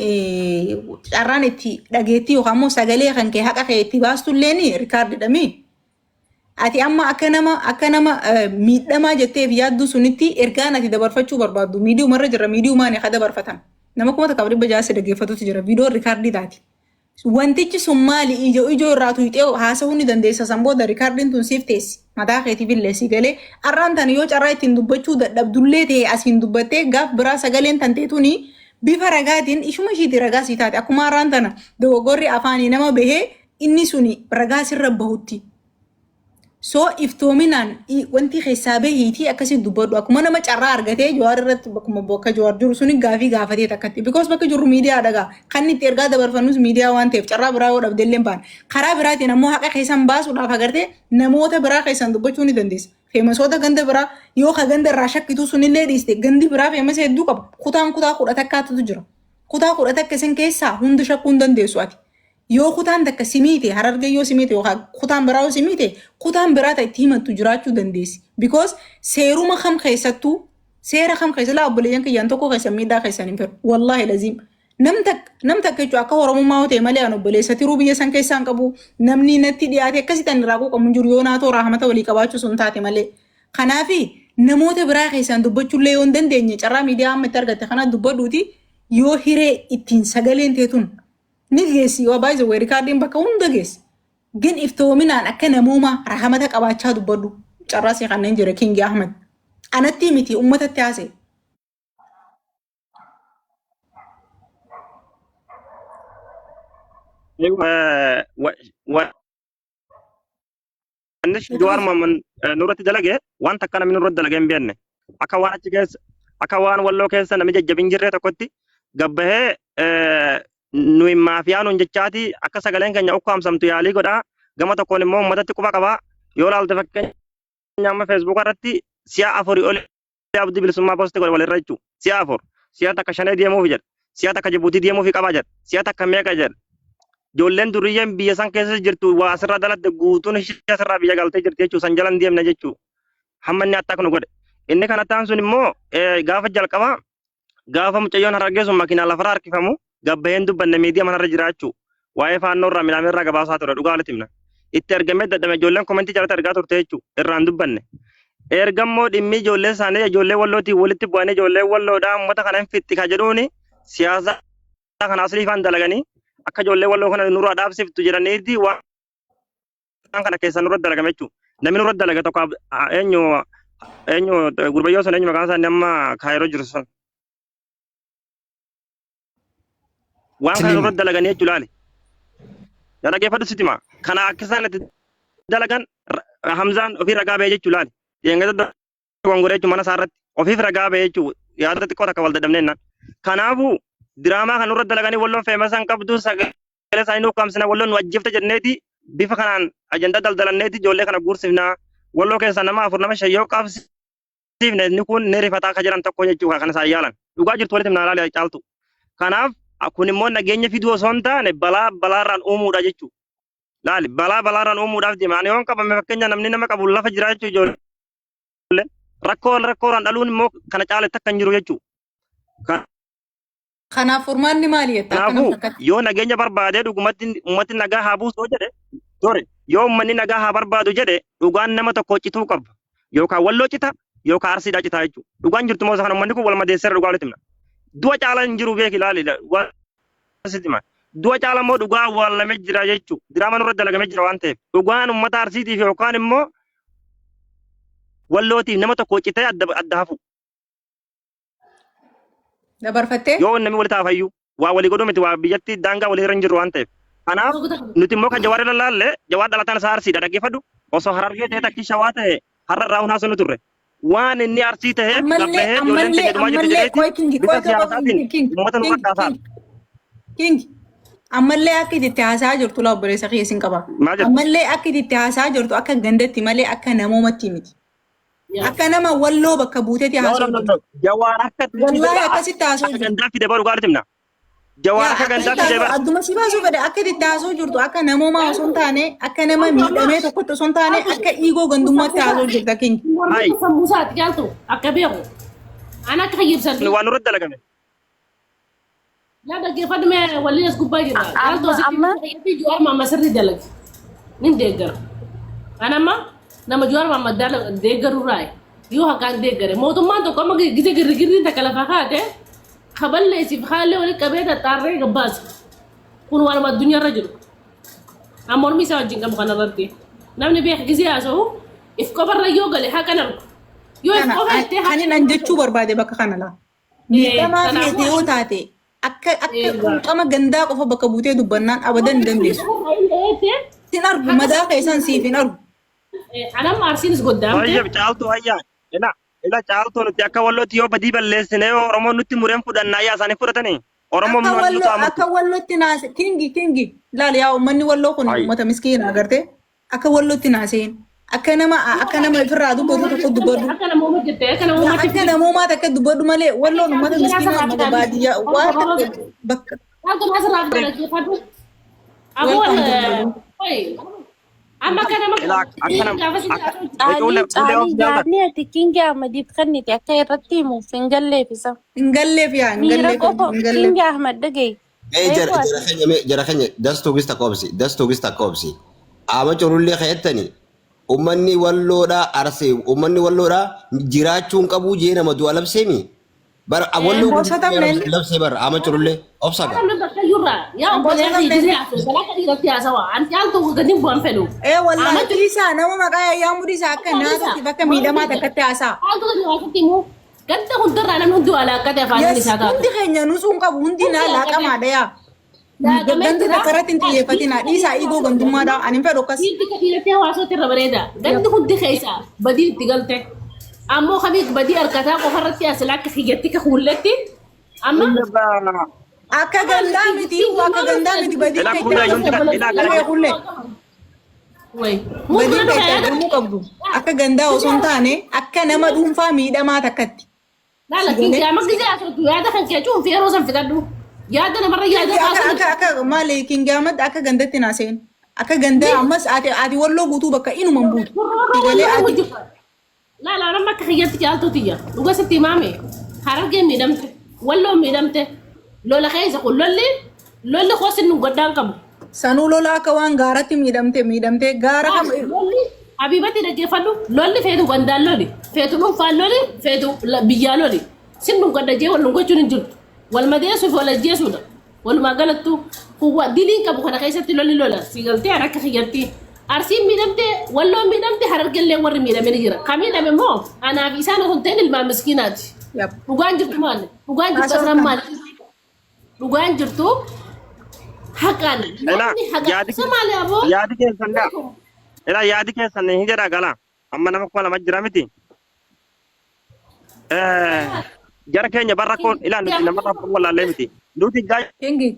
carraan itti dhageettii yookaan immoo sagalee kan kee haqa kee itti baastullee ni recordidhami. Ati amma akka nama miidhamaa jetteef yaadduu sunitti ergaan ati dabarfachuu barbaaddu miidiyumarra jira, miidiyumaan ka dabarfatan. Nama 1600 si dhaggeeffatutu jira, viidiyoon record taati. Wantichi sun maali? Ijoo ijoo irraa tuyxee haasa'uu ni dandeessa. San booda recordiin tun siif teessi. Mataa keetiif illee si galee har'aan tana yoo carraa ittiin dubbachuu dadhabdullee ta'e asiin dubbattee gaaf biraa sagaleen tan teetuni bifa ragaatiin ishuma ishiiti ragaa sii taate, akkuma har'aan tana dogoggorri afaanii nama bahee inni suni ragaa sirra bahutti. So iftoominaan wanti keessaa bahiitii akkasii dubbadhu, akkuma nama carraa argatee Jawaar irratti bakkuma bakka Jawaar jiru suni gaafii gaafatee takkatti. Because bakka jirru miidiyaa dhagaa kan itti ergaa dabarfannus miidiyaa waan ta'eef carraa biraa yoo dhabde illee baana. Karaa biraatiin ammoo haqa keessan baasuudhaaf agartee namoota biraa keessan dubbachuu ni dandeessa. Famousoota ganda biraa yoo ka ganda irraa shakkituu sunillee dhiiste, gandi biraa famous hedduu qaba. Kutaan kutaa 11tu jira. Kutaa 11 isin keessaa hunda shakkuu hin dandeessu ati. Yoo kutaan takka simiite, Harargee yoo simiite yookaan kutaan biraa yoo simiite, kutaan biraa ta itti himattu jiraachuu dandeessi. Because seeruma kam keessattuu, seera kam keessa laa, obboleeyyan kiyyaan tokko keessan miidhaa keessan hin fedhu. Wallaahi laziim. Nam takka jechuun akka Oromummaa yoo ta'e malee an obboleessa tiruu biyya san keessaa hin qabu. Namni natti dhiyaate akkasitti an irraa quuqamu hin jiru yoo naatoo raahmata walii qabaachuu sun taate malee. Kanaafi namoota biraa keessaan dubbachuullee yoo hin dandeenye carraa miidiyaa amma itti argatte kana dubbadhuuti. Yoo hiree ittiin sagaleen teetun ni geessi yoo baay'ee weerikaardiin bakka hunda geessi. Gin iftoominaan akka namoomaa rahamata qabaachaa dubbadhu. Carraa see kanneen jira Kingi Ahmed. Anatti miti uummatatti haasa'e. Wanni Jawaar Mohaammed nurratti dalage waan takka namni nurratti dalage hin beekne. Akka waan achi keessa akka waan walloo keessa namni jajjabin jirree tokkotti gabbahee nuyi maafiyaa nuun jechaati akka sagaleen keenya ukkaamsamtu yaalii godhaa. Gama tokkoon immoo uummatatti quba qabaa. Yoo laalte fakkeenya amma feesbuuka irratti si'a afurii oli abdii bilisummaa posti godhe walirra jechuudha. Si'a afur. Si'a takka shanee deemuuf jedha. Si'a takka Jibuutii deemuuf qabaa jedha. Si'a takka meeqa jedha. Ijoolleen duriyyeen biyya san keessa jirtu waa asirraa dalatte guutuun ishee asirraa biyya galtee jirti jechuudha. San jalan deemna jechuudha. Hamma inni attak nu godhe. Inni kana ta'an sun immoo gaafa jalqabaa gaafa mucayyoon harargee sun makiinaa lafarraa harkifamu gabbaheen dubbanne miidiyaa manarra jiraachuu waa'ee faannoo irraa midhaan irraa gabaasaa ture dhugaa walitti himna. Itti ergamee dadhame ijoolleen komentii jalatti argaa turte jechuu irraan dubbanne. Erga immoo dhimmi ijoollee isaanii ijoollee wallootiin walitti bu'anii ijoollee walloodhaa uummata kana hin fixxi ka jedhuuni siyaasa kana aslii faan dalaganii akka ijoollee walloo kana nurraa dhaabsiftu jedhaniiti waan kana keessa nurra dalagame jechuudha. Namni nurra dalage tokko eenyu eenyu gurbayyoo sun eenyu maqaan isaanii amma kaayiroo jiru sun. Waan kana nurra dalaganii jechuudha laali. Dhaggeeffadhu sitti hima. Kana akka isaan itti dalagan Hamzaan ofii ragaa ba'e jechuudha laali. Deengata gongoree jechuun mana isaa irratti ofiif ragaa ba'e jechuudha. Yaada xiqqoo takka wal dadhabnee jennaan. Kanaafuu diraamaa kan nurra dalaganii walloon feemasa hin qabdu sagalee isaanii nu ukkaamsina walloon nu ajjeefte jenneeti bifa kanaan ajandaa daldalanneeti ijoollee kana guursifna. Walloo keessaa nama afur nama shan yoo qabsiifne inni kun ni rifataa akka jedhan tokko jechuudha kan isaan yaalan. Dhugaa jirtu walitti himnaa laali caaltu. Kanaaf kun immoo nageenya fiduu osoo hin taane balaa balaarraan uumuudha jechuudha. Laali balaa balaarraan uumuudhaaf deema. Ani yoon qabame fakkeenya namni nama qabu lafa jira jechuudha ijoollee. Rakkoo rakkoorraan dhaluun immoo kana caaletti akka hin jiru jechuudha. Kanaaf furmaanni maali jetta akka Kanaafuu nam takkatti? yoo nageenya barbaadee dhugumatti ummati nagaa haa buusu yoo jedhe sorry yoo ummanni nagaa haa barbaadu jedhe dhugaan nama tokko cituu qaba. Yookaan walloo cita yookaan arsiidhaa citaa jechuudha. Dhugaan jirtu moo isa kana ummanni kun wal madeesseera dhugaa walitti himna. Du'a caalaa hin jiru beeki ilaali dhugaa sitti hima. Du'a caalaa immoo dhugaa awwaalamee jira jechuudha. Diraama nurra dalagamee jira waan ta'eef. Dhugaan ummata arsiitiif yookaan immoo wallootiif nama tokko citee adda adda hafu. Dabarfattee? Yoo namni walitti hafayyuu waa walii godhuu miti waa biyyatti daangaa walii irra hin jirru waan ta'eef. Kanaaf nuti immoo kan jawaar irra laalle jawaar dhalataan isaa arsiidha dhaggeeffadhu. Osoo harargee ta'e takkii shawaa ta'e har'a irraa hunaa sunu turre. Waan inni arsii ta'eef Ammallee gabbahee ijoolleen ammallee keenya dhumaa jirti ammallee jedheeti qoy kingi bifa qoy qoy qoy siyaasaatiin kingi kingi uummata nu kingi rakkaasaa. kingi kingi ammallee akka itti haasa'aa jirtu laa obboleessa kiyya sin qaba. Maal jettu? Ammallee akka itti haasa'aa jirtu akka gandatti malee akka namoomatti miti. Akka nama walloo bakka buuteeti No, no, haasa'u no, jirtu. no. Jawaar akka Wallaahi akkasitti haasa'u akka jirtu. gandaa fide baru gaariitti himna. Jawaar Yaa akka gandaa akkasitti fide haasa'u bara. adduma si baasuu fedhe akka itti haasa'u jirtu akka namoomaa osoo hin taane akka nama miidhamee tokkotti osoo hin taane akka dhiigoo gandummaatti haasa'u jirta kingi. Hai. Sammuu isaati caaltu akka beeku. Ana akka fayyibsan. Waan nurratti dalagame. Yaa dhaggeeffadhu mee waliin as gubbaa jirra. Caaltu Amma asitti amma fayyadii Jawaar Maamma sirrii dalage. Nin deeggara. Ana amma nama Jawaar Maamma deeggaru irraa yoo haqaan deeggare mootummaan tokko amma gise girrigirriin takka lafaa kaate kaballeessiif haallee walitti qabee taxxaarree gabbaasa. Kun waanuma addunyaarra jiru. Amma mormii isaa wajjin qabu kanarratti. Namni beeka gisee haasa'u if qofarra yoo gale haqan argu. Yoo if Kana qofa jettee kan haqa inni jechuu barbaade bakka kana laa. Miidhamaa Kanaafuu feete yoo taate akka akka Eegaa. quuqama gandaa qofa bakka buutee dubbannaan abadan hin dandeessu. Sin argu madaa keessan siif hin argu. Anam arsiinis goddaamte. Tayyib caaltu hayyaa. Ila ila caaltu nuti akka wallootti yoo badii balleessine yoo Oromoon nutti mureen fudhanna ayyaa isaanii fudhatanii. Oromoon Akka nu walloo taamurtu. akka wallootti naase kingi kingi laal yaa uummanni walloo kun Ayi. uummata miskiina agartee akka wallootti naaseen akka nama akka nama ofirraa dubbatu tokko dubbadhu. Akka namooma jette akka Yaa namoomatti akka namoomaa takka dubbadhu malee walloon uummata miskiinaa uummata baadiyyaa waan takka bakka Caaltu naasirraa fi dhaggeeffadhu. Aboo welcome dubbadhu. amma akka nama Ila akka nam gaafa si akka haasa'u Caalii ulee ulee caalii of jaalatan. yaadni ati Kingi Ahmadiif kennite akka irratti himuuf hin galleef isa. Hin galleef yaa hin Miira galleef qofa hin galleef. Kingi Ahmad dhaga'i. Ee jara Reefu jara ati keenya mee jara keenya dastuu gista koobsi dastuu gista koobsi. Ama culullee keettani ummanni walloodhaa arsee ummanni walloodhaa jiraachuu hin qabuu jee nama du'a labseemi. Bara walloo guutuu Boosotamne inni. labsee bara ama culullee obsa gaa. Namni bakka iyyuurraa yaa obboleessa Boosotamne. gisee haasa'u balaa kan irratti haasawa. Ani caaltuu gadi bu'an fedhu. Ee wallaahi dhiisaa nama maqaa yaa'uu dhiisaa akka naatatti bakka miidhamaa takkatti haasaa. Caaltuu gadi waaqatti immoo ganda hundarraa namni hundi waa laaqqate afaan Yes, isaa taatu. hundi keenya nusuun qabu hundi naa laaqamaadha yaa. Ganda takka irratti hin xiyyeeffatina dhiisaa igoo gandummaadha ani hin fedhu akkas. Dhiirri dhiirratti hawaasootti irra bareeda. Gandi hundi keessa badii itti galte. Ammoo kamii badii harkataa qofarratti as lakka kiyyatti ka huulletti. Amma Akka gandaa miti akka gandaa miti badii Ilaa kuullee keenya yoon ilaa qabdu kuullee. Way. Badii keenya argamuu qabdu akka gandaa osoo hin taane akka nama dhuunfaa miidhamaa takkatti. Laala kingaama gisee asootu yaada kan kee cuunfi yeroo san fixadhu. Yaada namarra yaada Akka kaasan. akka akka maali kingaamatti akka gandatti naa seen. Akka gandaa ammas ati ati walloo guutuu bakka inuma hin buutu. Galee ati Laala nama akka kiyyatti caaltuu tiyya. Dhuga sitti himaame. Harargeen miidhamte. Walloon miidhamte. Lola keessa kun lolli lolli koosin nu gaddaan qabu. Sanuu lola akka waan gaaratti miidhamte miidhamte gaara kam Lolli Habiibatti dhaggeeffadhu. Lolli feetu gandaan loli. Feetu dhuunfaan loli. Feetu biyyaa loli. Sin nu gadda jee wal nu gochuun hin jirtu. Wal madeessuuf wal ajjeesuudha. Walumaa galattu kuwwa diliin qabu kana keessatti lolli lola. Si galtee harka kiyyatti. Arsiin miidhamte, walloon miidhamte, harargellee warri miidhame ni jira. Kan miidhame immoo anaa fi isaan osoo hin ta'in ilmaan miskiinaati. Yap. Dhugaan jirtu maali? Dhugaan jirtu asirran maali? Dhugaan jirtu haqaan. Ilaa Namni haqa. yaadi Isa maali aboo? yaadi keessan gaa. Ilaa yaadi keessan hin jedhaa gala. Amma nama 2000 jira miti. Jara keenya barra koon ilaa nuti nama rakkoo wallaallee miti. Nuti gaa Kingi.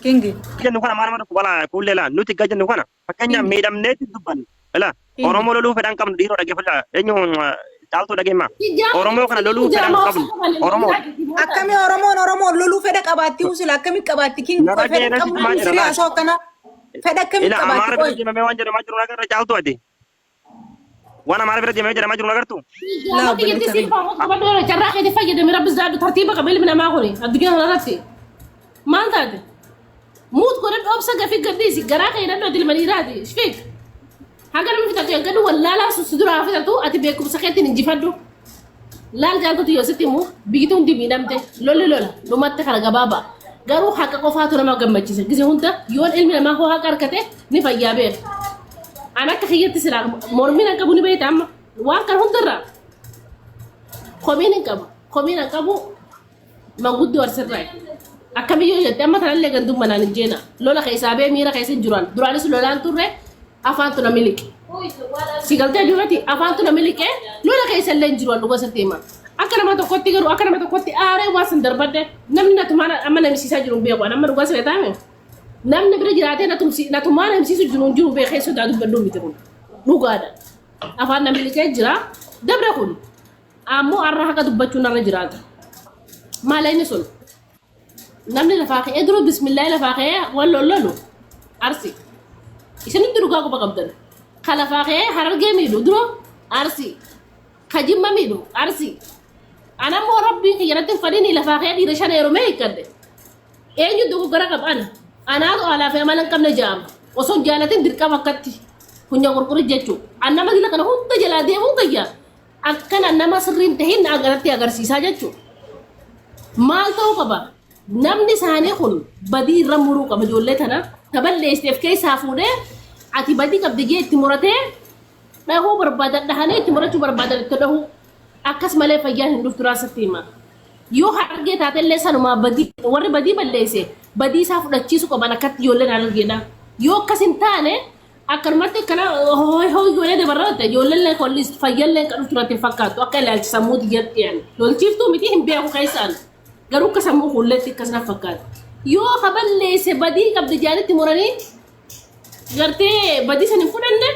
Kingi. jennu kana maal nama balaa kuullee laa nuti gaa jennu kana fakkeenyaaf miidhamneetti dubbannu. Ilaa Oromoo loluu fedhan qabnu dhiiroo dhaggeeffadhaa eenyu caaltuu dhageemma. Oromoo kana loluu fedhan qabnu Oromoo. Akkami Oromoon Oromoon loluu fedha qabaatti usila akkami qabaatti kingi Nama fedha keenya qabnu sitti siree maal haasoo akkana fedha akkami Ilaa qabaatti Amaara bira qoy. deemamee waan jedhamaa jiru nagarra caaltuu ati. Waan Amaara bira deemamee jedhamaa jiru nagartu. Laa carraa keetti fayyadame rabbi zaadu tartiiba qaba ilmi namaa kuni addunyaa kanarratti maal taate muut godhadhu obsa gafii gadhiisi garaa kee hidhadhu ati ilma dhiiraati shfiik haga namni fixatu eeggadhu wallaalaa si duraa fixatu ati beekumsa keetiin injifadhu laal jaaltutu yoo sitti himu biyyi hundi miidhamte lolli lola dhumatti kana gabaabaa garuu haqa qofaatu nama gammachiisa gise hunda yoon ilmi namaa hoo haqa argate ni fayyaa beeka an akka kiyyatti silaa mormiin an qabu ni beekta amma waan kana hundarraa komiin hin qabu komiin an qabu manguddoo arsirraa akkamiyyoo jette amma tanallee gandummaa naan hin jeena lola keessaa bee miira keessa hin jiran duraanis lolaan turre afaantu na miliqe si galtee duratti afaantu na miliqe lola keessa illee hin jiru dhuga sirti hima akka nama tokkotti garuu akka nama tokkotti aaree waan san darbadde namni natumaan amma namisiisaa jiru hin beeku amma dhugaa siree taame namni bira jiraatee natumaan namisiisu jiru hin jiru beekee sodaa dubbadhu miti kun dhugaadha afaan na miliqee jira dabre kun ammoo har'a haqa dubbachuun narra jiraata maal inni sun namni lafaa ka'ee dura bismillaahi lafaa ka'ee wal lollolu arsi isinitti dhugaa quba qabdan ka lafaa ka'ee harargee miidhu dura arsi ka jimma miidhu arsi anammoo rabbiin kiyya natti hin fadhiin lafaa ka'ee dhiira shan heerumee hiikkadhe eenyu dogoggora qaba ana anaatu alaa fi amala hin qabne ja'ama osoo hin jaalatin dirqama akkatti funya qurquri jechuu an nama dila kana hunda jalaa deemuu kiyya akkana nama sirriin tahin agarratti agarsiisaa jechuu maal ta'uu qaba namni isaanii kun badii irra muruu qaba ijoollee tana taballeessiteef keessaa fuudhee ati badii qabdi jee itti muratee dhahuu barbaadan dhahanii itti murachuu barbaadan itti dhahuu akkas malee fayyaan hin dhuftu raasatti hima yoo harargee taatellee sanumaa badii warri badii balleesse badii isaa fudhachiisu qaban akkatti ijoolleen harargeedha yoo akkas hin taane akkanumatti akkana hooyi hooyi goonee dabarra ijoolleen kollis fayyallee kan dhuftu irratti hin fakkaattu akka ilaalcha sammuu tiyyatti yaani lolchiiftuu miti hin beeku keessaan garuu akka sammuu kulleetti akkas na fakkaata yoo ka balleesse badii qabdi jaanitti muranii gartee badii san hin fudhanne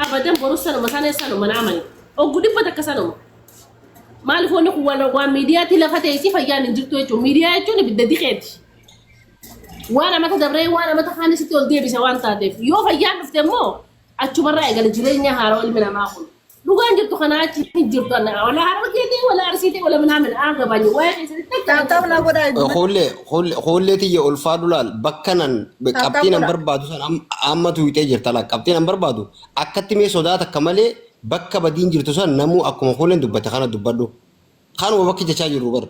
abadan borus sanuma sana sanuma na amani oggu dhibba takka sanuma maaliif wanni kun waan waan miidiyaatti lafa teessi fayyaan hin jirtu jechuudha miidiyaa jechuun ibidda diqeeti waan amata dabree waan amata kaan sitti ol deebisa waan taateef yoo fayyaan dhufte immoo achumarraa eegala jireenya haaraa ilmi namaa kun dhugaan jirtu kanaa achi hin jirtu wala harargee ta'e wala arsii ta'e wala minaamin aa gabaanye waa'ee keessatti takka Tap tap naa godhaa. Kuullee kuullee tiyya ulfaadhu laal bakka nan qabxii nan barbaadu san amma tuutee jirta laal qabxii nan barbaadu akkatti mee sodaa takka malee bakka badiin jirtu san namuu akkuma kuulleen dubbate kana dubbadhu. Kanuma bakki jechaa jirru bar.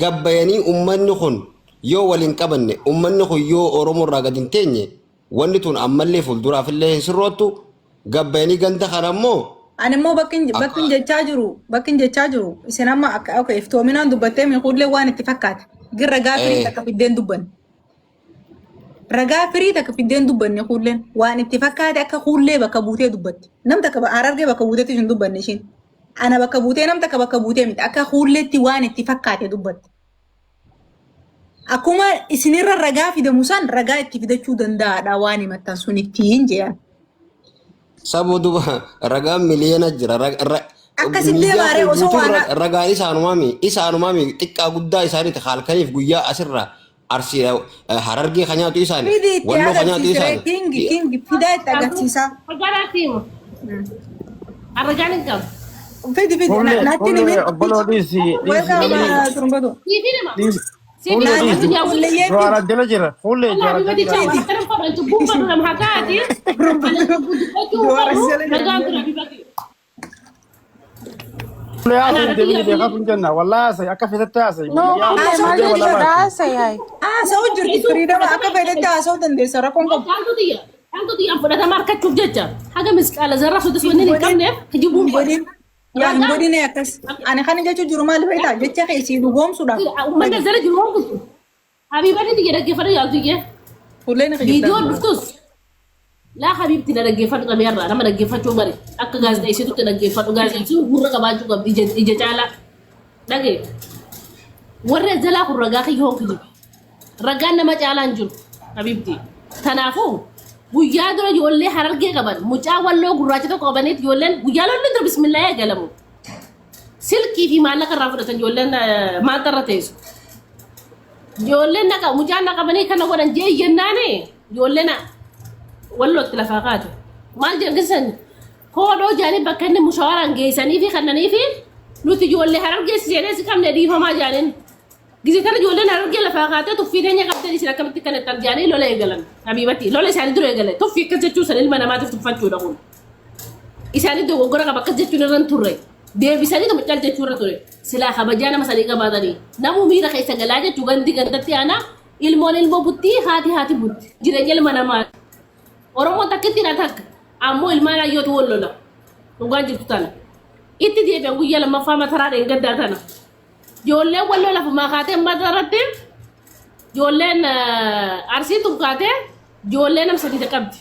Gabbayanii ummanni kun yoo waliin qabanne, ummanni kun yoo Oromoo irraa gad hin teenye, wanni tun ammallee fuulduraafillee hin sirroottu. Gabbayanii ganda kana immoo Ani immoo bakki akka jechaa jiru, bakki jechaa jiru isin amma akka okay iftoominaan dubbattee miikuullee waan itti fakkaate. Gin ragaa firii takka fiddeen dubbanne. Ragaa firii takka fiddeen dubbanne kuulleen waan itti fakkaate akka kuullee bakka buutee dubbatti. Nam takka Harargee bakka buuteetti hin dubbanne ishiin. Ana bakka buutee, nam takka bakka buutee miti, akka kuulleetti waan itti fakkaate dubbatti. Akkuma isinirra ragaa fidamu san ragaa itti fidachuu danda'aadha waan himattan sun ittiin jedhan. Saboo duba ragaan miliyoona jira. Akkasitti Miidiyaa deemaaree kun osoo guutuun waan ragaan isaanumaami. Isaanumaami xiqqaa guddaa isaaniiti halkaniif guyyaa asirraa Arsii, Harargee kan nyaatu isaani. Fidi itti Walloo kan nyaatu agarsiisire isaani. Kingi kingi fidaa itti agarsiisaa. Ragaan himu. Ragaan hin qabu. Fidi fidi Fuullee natti fuullee himin. obboloo dhiisi dhiisi Welcome namni turumbatu. Siif hima. dhiisi Siif fuullee hima. dhiisi Fuulleyyee Jawaar fidi. jala jira fuullee Allah Jawaar Habibati jala jira. chawa akkana fadhan cubbuun fadhu nama hakaati. Ani dubbachuu Jawaar fadhu jala jira. ragaan tura Habibati. Fuullee Ana haasa'in biyya deemini biyya beekaa kun jenna wallahi haasa'e akka fetetti haasa'e No, miidiyaa fuullee Haasa'u maal miidiyaa jirti. jechuudha walabaati. haasa'e hayi. Haasa'u jirti, firiidama akka fedhetti haasa'uu dandeessa, rakkoon qabu. Caaltu xiyya. Caaltu xiyyaan fudhatama argachuuf jecha haga misqaala zarraa sotis wanni hin Hin godhin. qabneef kijibuun Hin godhin. Yaa hin ragaan godhin akkas. Ani kana jechuun jiru maal beektaa? Jecha kee sii dhugoomsuudhaaf. Uummanni jala jiru hongutu. Habiibatti xiyya dhaggeeffadhu yaaltu iyyee. Fuulleen Viidiyoon kijibdaan. dhuftus laa habiibti na dhaggeeffadhu xameerraa nama dhaggeeffachuu bari akka gaazexeessitutti dhaggeeffadhu, gaazexeessituun gurra qabaachuu qabdi ija ija caalaa dhagee. Warri jalaa kun ragaa kiyya hoon kijibu. Ragaan nama caalaa hin jiru habiibti. Kanaafuu guyyaa dura ijoollee Harargee qaban, mucaa Walloo gurraacha tokko qabaniit, ijoolleen guyyaa lolli dura bismillaa eegalamu silkii fi maallaqa irraa fudhatan. Ijoolleen maalta irra teessu, ijoolleen naqa mucaan naqabanii kana godhan jee jennaani ijoolleen Wallootti lafaa kaate maal jedhan gisan koodhoo jaanii bakka inni mushawaraan geessanii fi kannanii fi nuti ijoollee Harargee si seenee si qabne dhiifamaa jaaniin. Gise tana ijoolleen Harargee lafaa kaatee tuffii teenya qabdan isin akkamitti kan ittan jaanii lola eegalan. Habiibatti lola isaanii dura eegale. Tuffii akkas jechuun san ilma namaatiif tuffachuudha kun. Isaanii dogoggora qaba, akkas jechuun irra hin turre. Deebisanii tuma cal jechuu irra ture. Silaa kabajaa nama sanii qabaatanii. Namuu miira keessa galaa jechuu, gandi gandatti aanaa, ilmoon ilmoo buttii, haati haati butti. Jireenya ilma namaa. Oromoon takkitti na takka. Ammoo ilmaan hayyootu wal lola. Dhugaan jirtu tana. Itti deebi'an guyyaa lammaffaa mataraa dheengaddaa tana. Ijoolleen Walloo lafumaa kaatee mata irratti ijoolleen Arsii tun kaatee ijoollee nam sadii qabdi.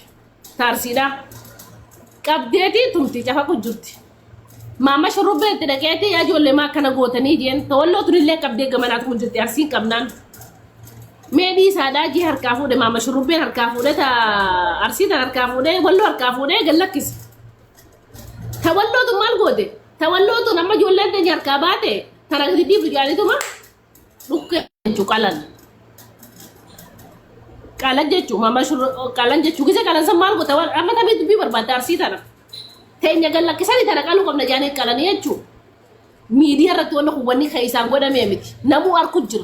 Ta Arsiidhaa. Qabdeeti tumti cafaqu jirti. Maama shurrubbee itti dhaqeeti, yaa ijoollee maa akkana gootanii jeen. Ta Walloo tunillee qabdee gamanaatu kun jirti Arsiin qabnaan. Mee dhiisaadhaa jee harkaa fuudhe, maama shurrubbeen harkaa fuudhe, ta Arsii tan harkaa fuudhe, Walloo harkaa fuudhee gad lakkise. Ta Wallootu maal goote? Ta Wallootu amma ijoolleen teenya harkaa baate tana gadi dhiiftu jaanituma dhukkee jechuu qalan. Qalan jechuu maama qalan jechuu gise qalan san maal goote? Amma tamii dubbii barbaadde Arsii tana. Teenya gad lakkisanii tana qaluu qabna jaanii qalanii jechuu. Miidiyaa irratti wanni kun wanni kan isaan godhamee miti. Namuu arku jira.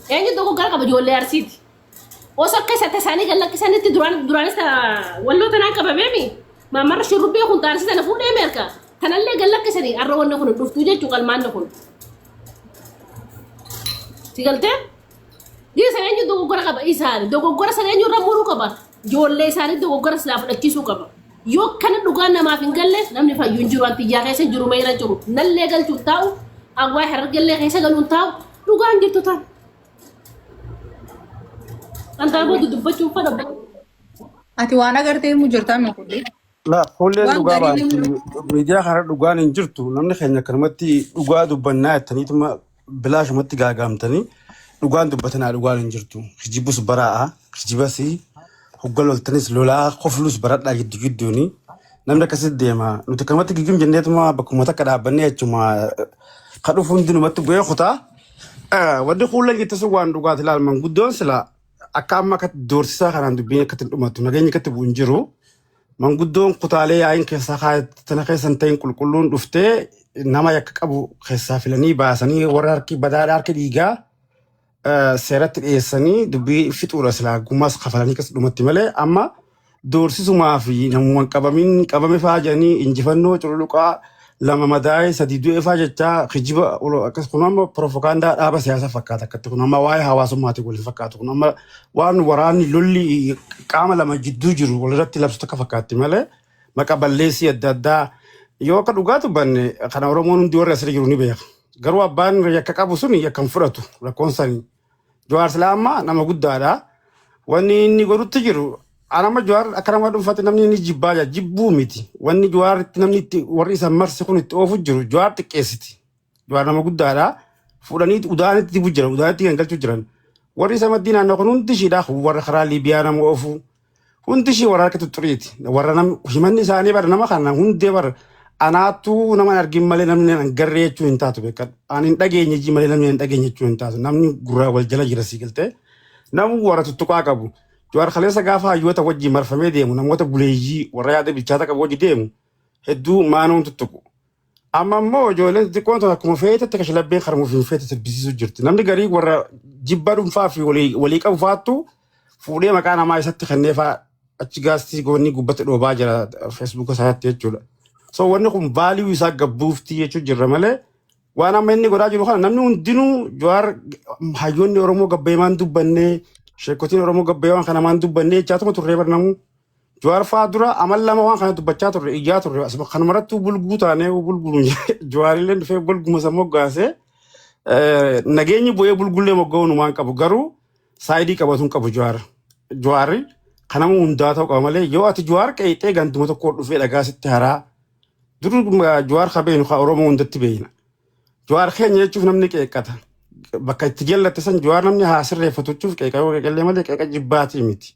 Eenyu dogoggora qaba? Ijoollee Arsiiti. Osoo akka isa tasaanii gad lakkisanitti duraan duraanis Walloo tanaan qabameemi. Maamarra shurrubbee kun taarsii tana fuudhee meerka. Tanallee gad lakkisanii har'a wanni kun hin dhuftuu jechuu qalmaanni kun. Si galtee? Dhiisa, eenyu dogoggora qaba? Isaani. Dogoggora sana eenyu irra muruu qaba? Ijoollee isaanii dogoggora silaa fudhachiisuu qaba. Yoo kana dhugaan namaaf hin galle namni fayyu hin jiru. Antiyyaa keessa hin jiru, meera jiru. Nallee galchuu hin taa'u. Awwaa Harargellee keessa galuu hin taa'u. Dhugaan jirtu tana. Kan booda dubbachuun fadha. Ati waan agartee himu jirtaa mi kulli? La fuulleen Waan dhugaa gariin baanti himu. miidiyaa kana dhugaan hin jirtu. Namni keenya akkanumatti dhugaa dubbannaa jettaniituma bilaashumatti gaagaamtanii dhugaan dubbatanaa dhugaan hin jirtu. Kijibus baraa'a, kijibas hogga loltanis lolaa koflus baradhaa giddu gidduuni. Namni akkasitti deema. Nuti akkanumatti gigim jenneetuma bakkuma takka dhaabbannee achuma ka dhufu hundinumatti bu'ee kutaa. Wanni kuulleen jette sun waan dhugaati ilaal, manguddoon sila akka amma akka doorsisaa kanaan dubbiin akkatti hin dhumatu, nageenyi akkatti bu'u hin jiru. Manguddoon kutaalee yaa'iin keessaa tana keessa hin ta'in qulqulluun dhuftee nama yakka qabu keessaa filanii baasanii warra harki badaadhaa harki dhiigaa seeratti dhiyeessanii dubbii fixuudha silaa, gumaas kafalanii akkas dhumatti malee amma doorsisumaa fi namummaan qabamin qabame fa'aa jedhanii injifannoo cululuqaa Lama madaa'ee sadi du'e faa jechaa kijiba akkas kun amma piroofagaandaa dhaaba siyaasaa fakkaata akkatti kun amma waa'ee hawaasummaati wal hin fakkaatu kun amma waan waraanni lolli qaama lama jidduu jiru walirratti labsu takka fakkaatti malee maqa balleessii adda addaa yoo akka dhugaa dubbanne kana Oromoon hundi warri asirra jiru ni beeka. Garuu abbaan yakka qabu sun yakka hin fudhatu rakkoon sanii. Jawaar silaa amma nama guddaadha. Wanni inni godhutti jiru an amma Jawaar akka nama dhuunfaatti namni inni jibbaa jira jibbuu miti. Wanni Jawaar itti namni itti warri isa marse kun itti oofu jiru Jawaar xiqqeessiti. Jawaar nama guddaadha. Fuudhanii udaanitti dibu jiran udaanitti gangalchuu jiran. Warri isa maddii naannoo kun hundi ishiidha warra karaa Liibiyaa nama oofu. Hundi ishii warra harka xuxxuriiti. Warra nam himanni isaanii bara nama kana hundee bara anaattuu nama hin argin malee namni hin garree jechuu hin taatu beekadhu. Ani hin dhageenye jii malee namni hin dhageenye jechuu hin taatu. Namni gurraa wal jala jira sii galtee. Namu warra tuttuqaa qabu. Jawaar kaleessa gaafa hayyoota wajjin marfamee deemu namoota buleeyyii warra yaada bilchaata qabu wajji deemu hedduu maanoon tuttuqu. Amma immoo ijoolleen xixiqqoon tun akkuma feetetti kashlabbeen karmuuf hin feete sirbisiisuu jirti. Namni garii warra jibba dhuunfaa fi walii walii qabu faattu fuudhee maqaa namaa isatti kennee faa achi gaastii goonni gubbatti dhoobaa jira feesbuuka isaatti jechuudha. So wanni kun vaaliyuu isaa gabbuuftii jechuu jirra malee waan amma inni godhaa jiru kana namni hundinuu Jawaar hayyoonni Oromoo gabbeemaan dubbannee sheekotiin Oromoo gabbeemaan kana maan dubbannee jechaatuma turree barnamuu. Jawaar fa'aa dura amal lama waan kana dubbachaa turre iyyaa turre asuma kanumarrattuu bulguu taanee bulguun Jawaarillee dhufee bulguma san moggaasee nageenyi bu'ee bulgullee mogga'uu numaan qabu garuu saayidii qabatu hin qabu Jawaar. Jawaarri kanama hundaa ta'uu qaba malee yoo ati Jawaar qeexxee ganduma tokko dhufee dhagaa sitti haraa dur Jawaar ka beeknu ka Oromoo hundatti beekna. Jawaar keenya jechuuf namni qeeqqata. Bakka itti jallatte san Jawaar namni haa sirreeffatu jechuuf qeeqa yoo qeeqallee malee qeeqa jibbaatii miti.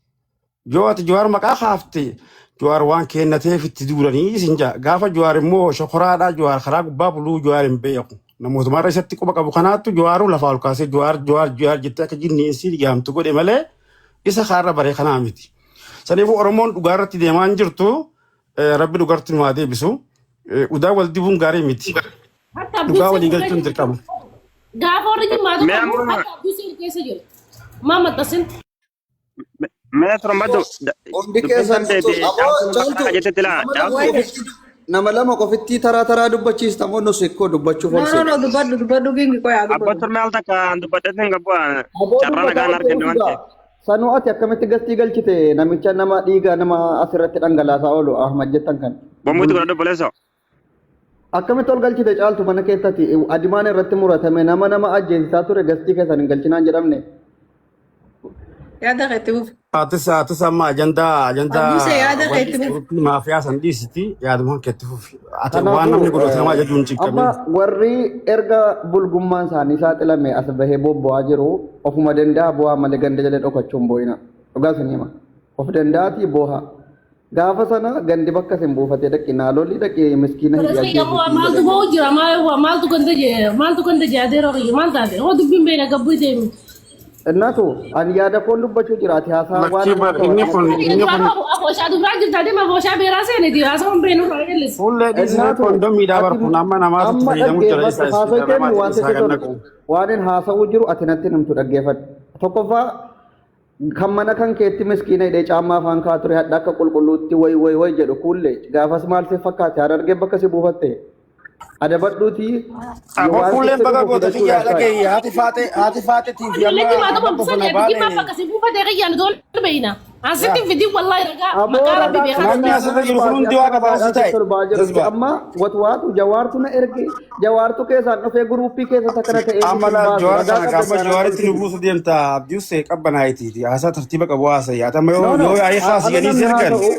Yoo ati Jawaar maqaa kaafte Jawaar waan kennateef itti duulanii isin jaa. Gaafa Jawaar immoo shokoraadhaa Jawaar karaa gubbaa buluu Jawaar hin beeku. Namootumarra isatti quba qabu kanaattu Jawaaruu lafaa ol kaasee Jawaar Jawaar Jawaar jettee akka jinni isii yaamtu godhe malee isa kaarra bare kanaa miti. Saniifuu Oromoon dhugaa irratti deemaa hin jirtu. Rabbi dhugaatti nu haa deebisu. Udaa wal dibuun gaarii miti. Hatta Dhugaa abdii walii seenu galchuun dirqama. Gaafa warri jimmaa Mee tokko amma hatta abdii seenu keessa jiru. Maa maxxansin? Mee tormadu Hundi dubbiin keessan tan deebi aboo caaltuun bakka caaltu kana jettetti laa nama lama caaltu qofitti nama lama qofitti taraa taraa dubbachiista moo nus ikkoo dubbachuuf No, ol no, seena. no, dubbadhu, dubbadhu, gingi qoyaa abbaa dubbadhu. torme al takka dubbadhetti hin qabu Aboo carraa dubbataa nagaan ol arganne waan seenu ta'eef. Sanuu ati akkamitti gastii galchite namicha nama dhiiga nama asirratti dhangalaasaa oolu Ahmad jettan kan. Bombuutti godhadhu obboleessoo. Akkamitti ol galchite caaltu mana keessatti adimaan irratti muratame nama nama ajjeesisaa ture gastii keessan hin galchinaan jedhamne. Yaada keetti fufi. Atis amma ajandaa ajandaa Abduusee yaada warri keetti fufi. guruppii maafiyaa san dhiisiti yaaduma keetti fufi. Ati waan Kanaafuu namni godhate nama ajajuu hin amma cinqamin. warri erga bulgummaan isaanii saaxilame as bahee bobbo'aa jiru ofuma danda'a bu'aa malee ganda jala dhokachuu hin boo'ina. Dhugaa isin hima. Of danda'aatii booha. Gaafa sana gandi bakka isin buufatee dhaqi naalolii dhaqi miskiina hidhi Barasii ammoo ajjeesii maaltu jedhanii. ba'u jira maaltu ganda jee maaltu ganda jaatee rooqiyye maal taate hoo dubbiin beena gabbuu deemi. Innaatu ani yaada koon dubbachuu jira ati haasaa waan Lakkii bar haasawaa inni kun inni kun Abooshaa dubiraa jirta deema abooshaa beeraa seeniti haasawaan beenu irraa eellisi. fuullee dhiisnee Innaatu kondomiidhaa bar ati kun amma namaatu itti amma fayyadamu jira dhaggeeffadhu isa haasoo ispiidha kennu namaati waan isaa sitti gad tolu naqu. waan hin haasa'uu jiru ati natti himtu dhaggeeffadhu. Tokkoffaa kan mana kan keetti miskiina hidhee caammaa afaan kaa ture hadha akka qulqulluutti way way way jedhu kuullee gaafas maal si fakkaate harargee bakka si buufatte adabadhuutii Aboo waan fuulleen sitti baga dhufu goota kiyyaa fidachuudhaaf taa'i. dhagahi haati faate haati faatetii fi Ijoollee amma jimaa amma tokko bosona bisan jimaa baane bakka si buufatee kiyyaan ijoollee beeyna. Asitti fidii wallahi ragaa Aboo maqaa rabbi ragaa beekaa namni kana asirra kanaan jiru kun baasii hundi akka waa qaba gabaadhaa si ta'e sitti ol ba'aa jirutti jazba. amma watwaatu jawaartu na erge jawaartu keessaan dhufee guruuppii keessatti akkana ta'ee Amma isin laal baasu jawaar ragaa kana qabda gaama taanaan jawaaritti nu olchiti. buusu deemta abdiusee qabbanaayitiiti haasaa tartiiba qabu haasa'e ati amma No yoo no yoo yaa'ii ala kaasiganii si namni ergan haasa'u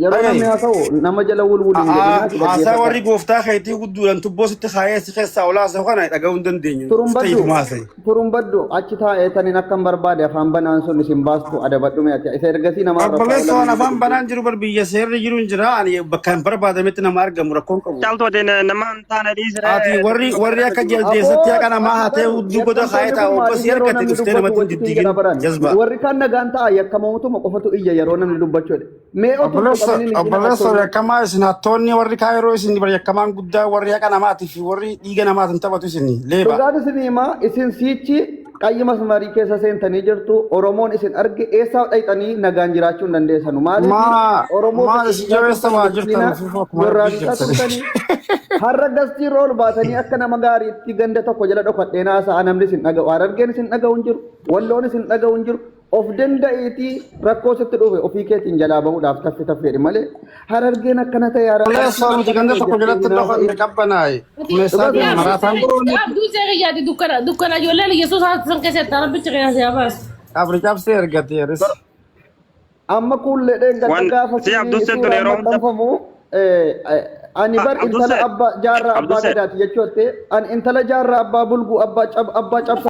yeroo dhagahi namni haasa'u nama jala wulwul hin jedhinaa si haasaa dhaggeeffadha. warri gooftaa keetii gudduudhaan tubboo sitti kaayee si keessaa ol haasa'u kana dhaga'uu hin dandeenyu Turumbaddu ta'ituma haasa'e. turumbaddu achi taa'ee taniin akkan barbaade afaan banaan sun isin baastu adabadhu meeti isa ergasii nama arrabsaa Obboleessa oolan waan hin afaan jiru. banaan jiru bar biyya seerri jiru hin jira ani bakka hin barbaadametti nama argamu rakkoon qabu. Caaltu ati nama hin taane dhiisiree Ati warri dubbii warri akka godhadhu. jaldeessatti Aboo haqa namaa ati hatee bar hudduu goda kaayee yakkamtoonni taa'u kun obbo maaliif si yeroo argatte namni dhuftee dubbatu namatti hin wajjitiin diddiigin jedha baran jazba. warri kaan nagaan ta'a yakkamootuma qofatu iyya yeroo namni dubbachuu jedhe mee otuu hin Obboleessa tuqaminiin iyyina obboleessa hattoonni yakkamaa isin hattoonni warri kaayiroo isin bar yakkamaan guddaa warri haqa namaatii fi warri dhiiga namaatiin taphatu isin leeba. dhugaan isin himaa isin siichi Qayyi masmarii keessa seentanii jirtu. Oromoon isin arge eessaa dhayxanii nagaan jiraachuu hin dandeessanu. Maaliif Maa Oromoo maal isin jabeessa waa jirtan fufa akkuma rabbii gorraasisaa jirtani. turtanii har'a gastii irra ol baatanii akka nama gaariitti ganda tokko jala dhokadhee naasa'a namni isin dhaga'u. Harargeen isin dhaga'u hin jiru. Walloon isin dhaga'u hin jiru. Of danda'iitii rakkoo sitti dhufe ofii keetiin jalaa bahuudhaaf taffi taffeedhi malee Harargeen akkana ta'e Kulee Arsiin soomti akkana ganda ta'e tokko jettee jalatti hin dhokadhe haasa'in. qabbanaaye. Dhugaa Kuleessaa sana deema maraataan. Abduu seera yaadi dukkana dukkana ijoolleen Yesuus haati san keessatti rabbichi qeena siyaa baasu. Qabri cabsee ergate yeris. Amma kuullee gadda Waan gaafa si Abdusseen tun suuraan yeroo hunda maxxanfamu ani bar intala Abdusseen abbaa jaarraa abbaa Abdusseen gadaati jechuutti ani intala jaarraa abbaa bulguu abbaa cabsaa.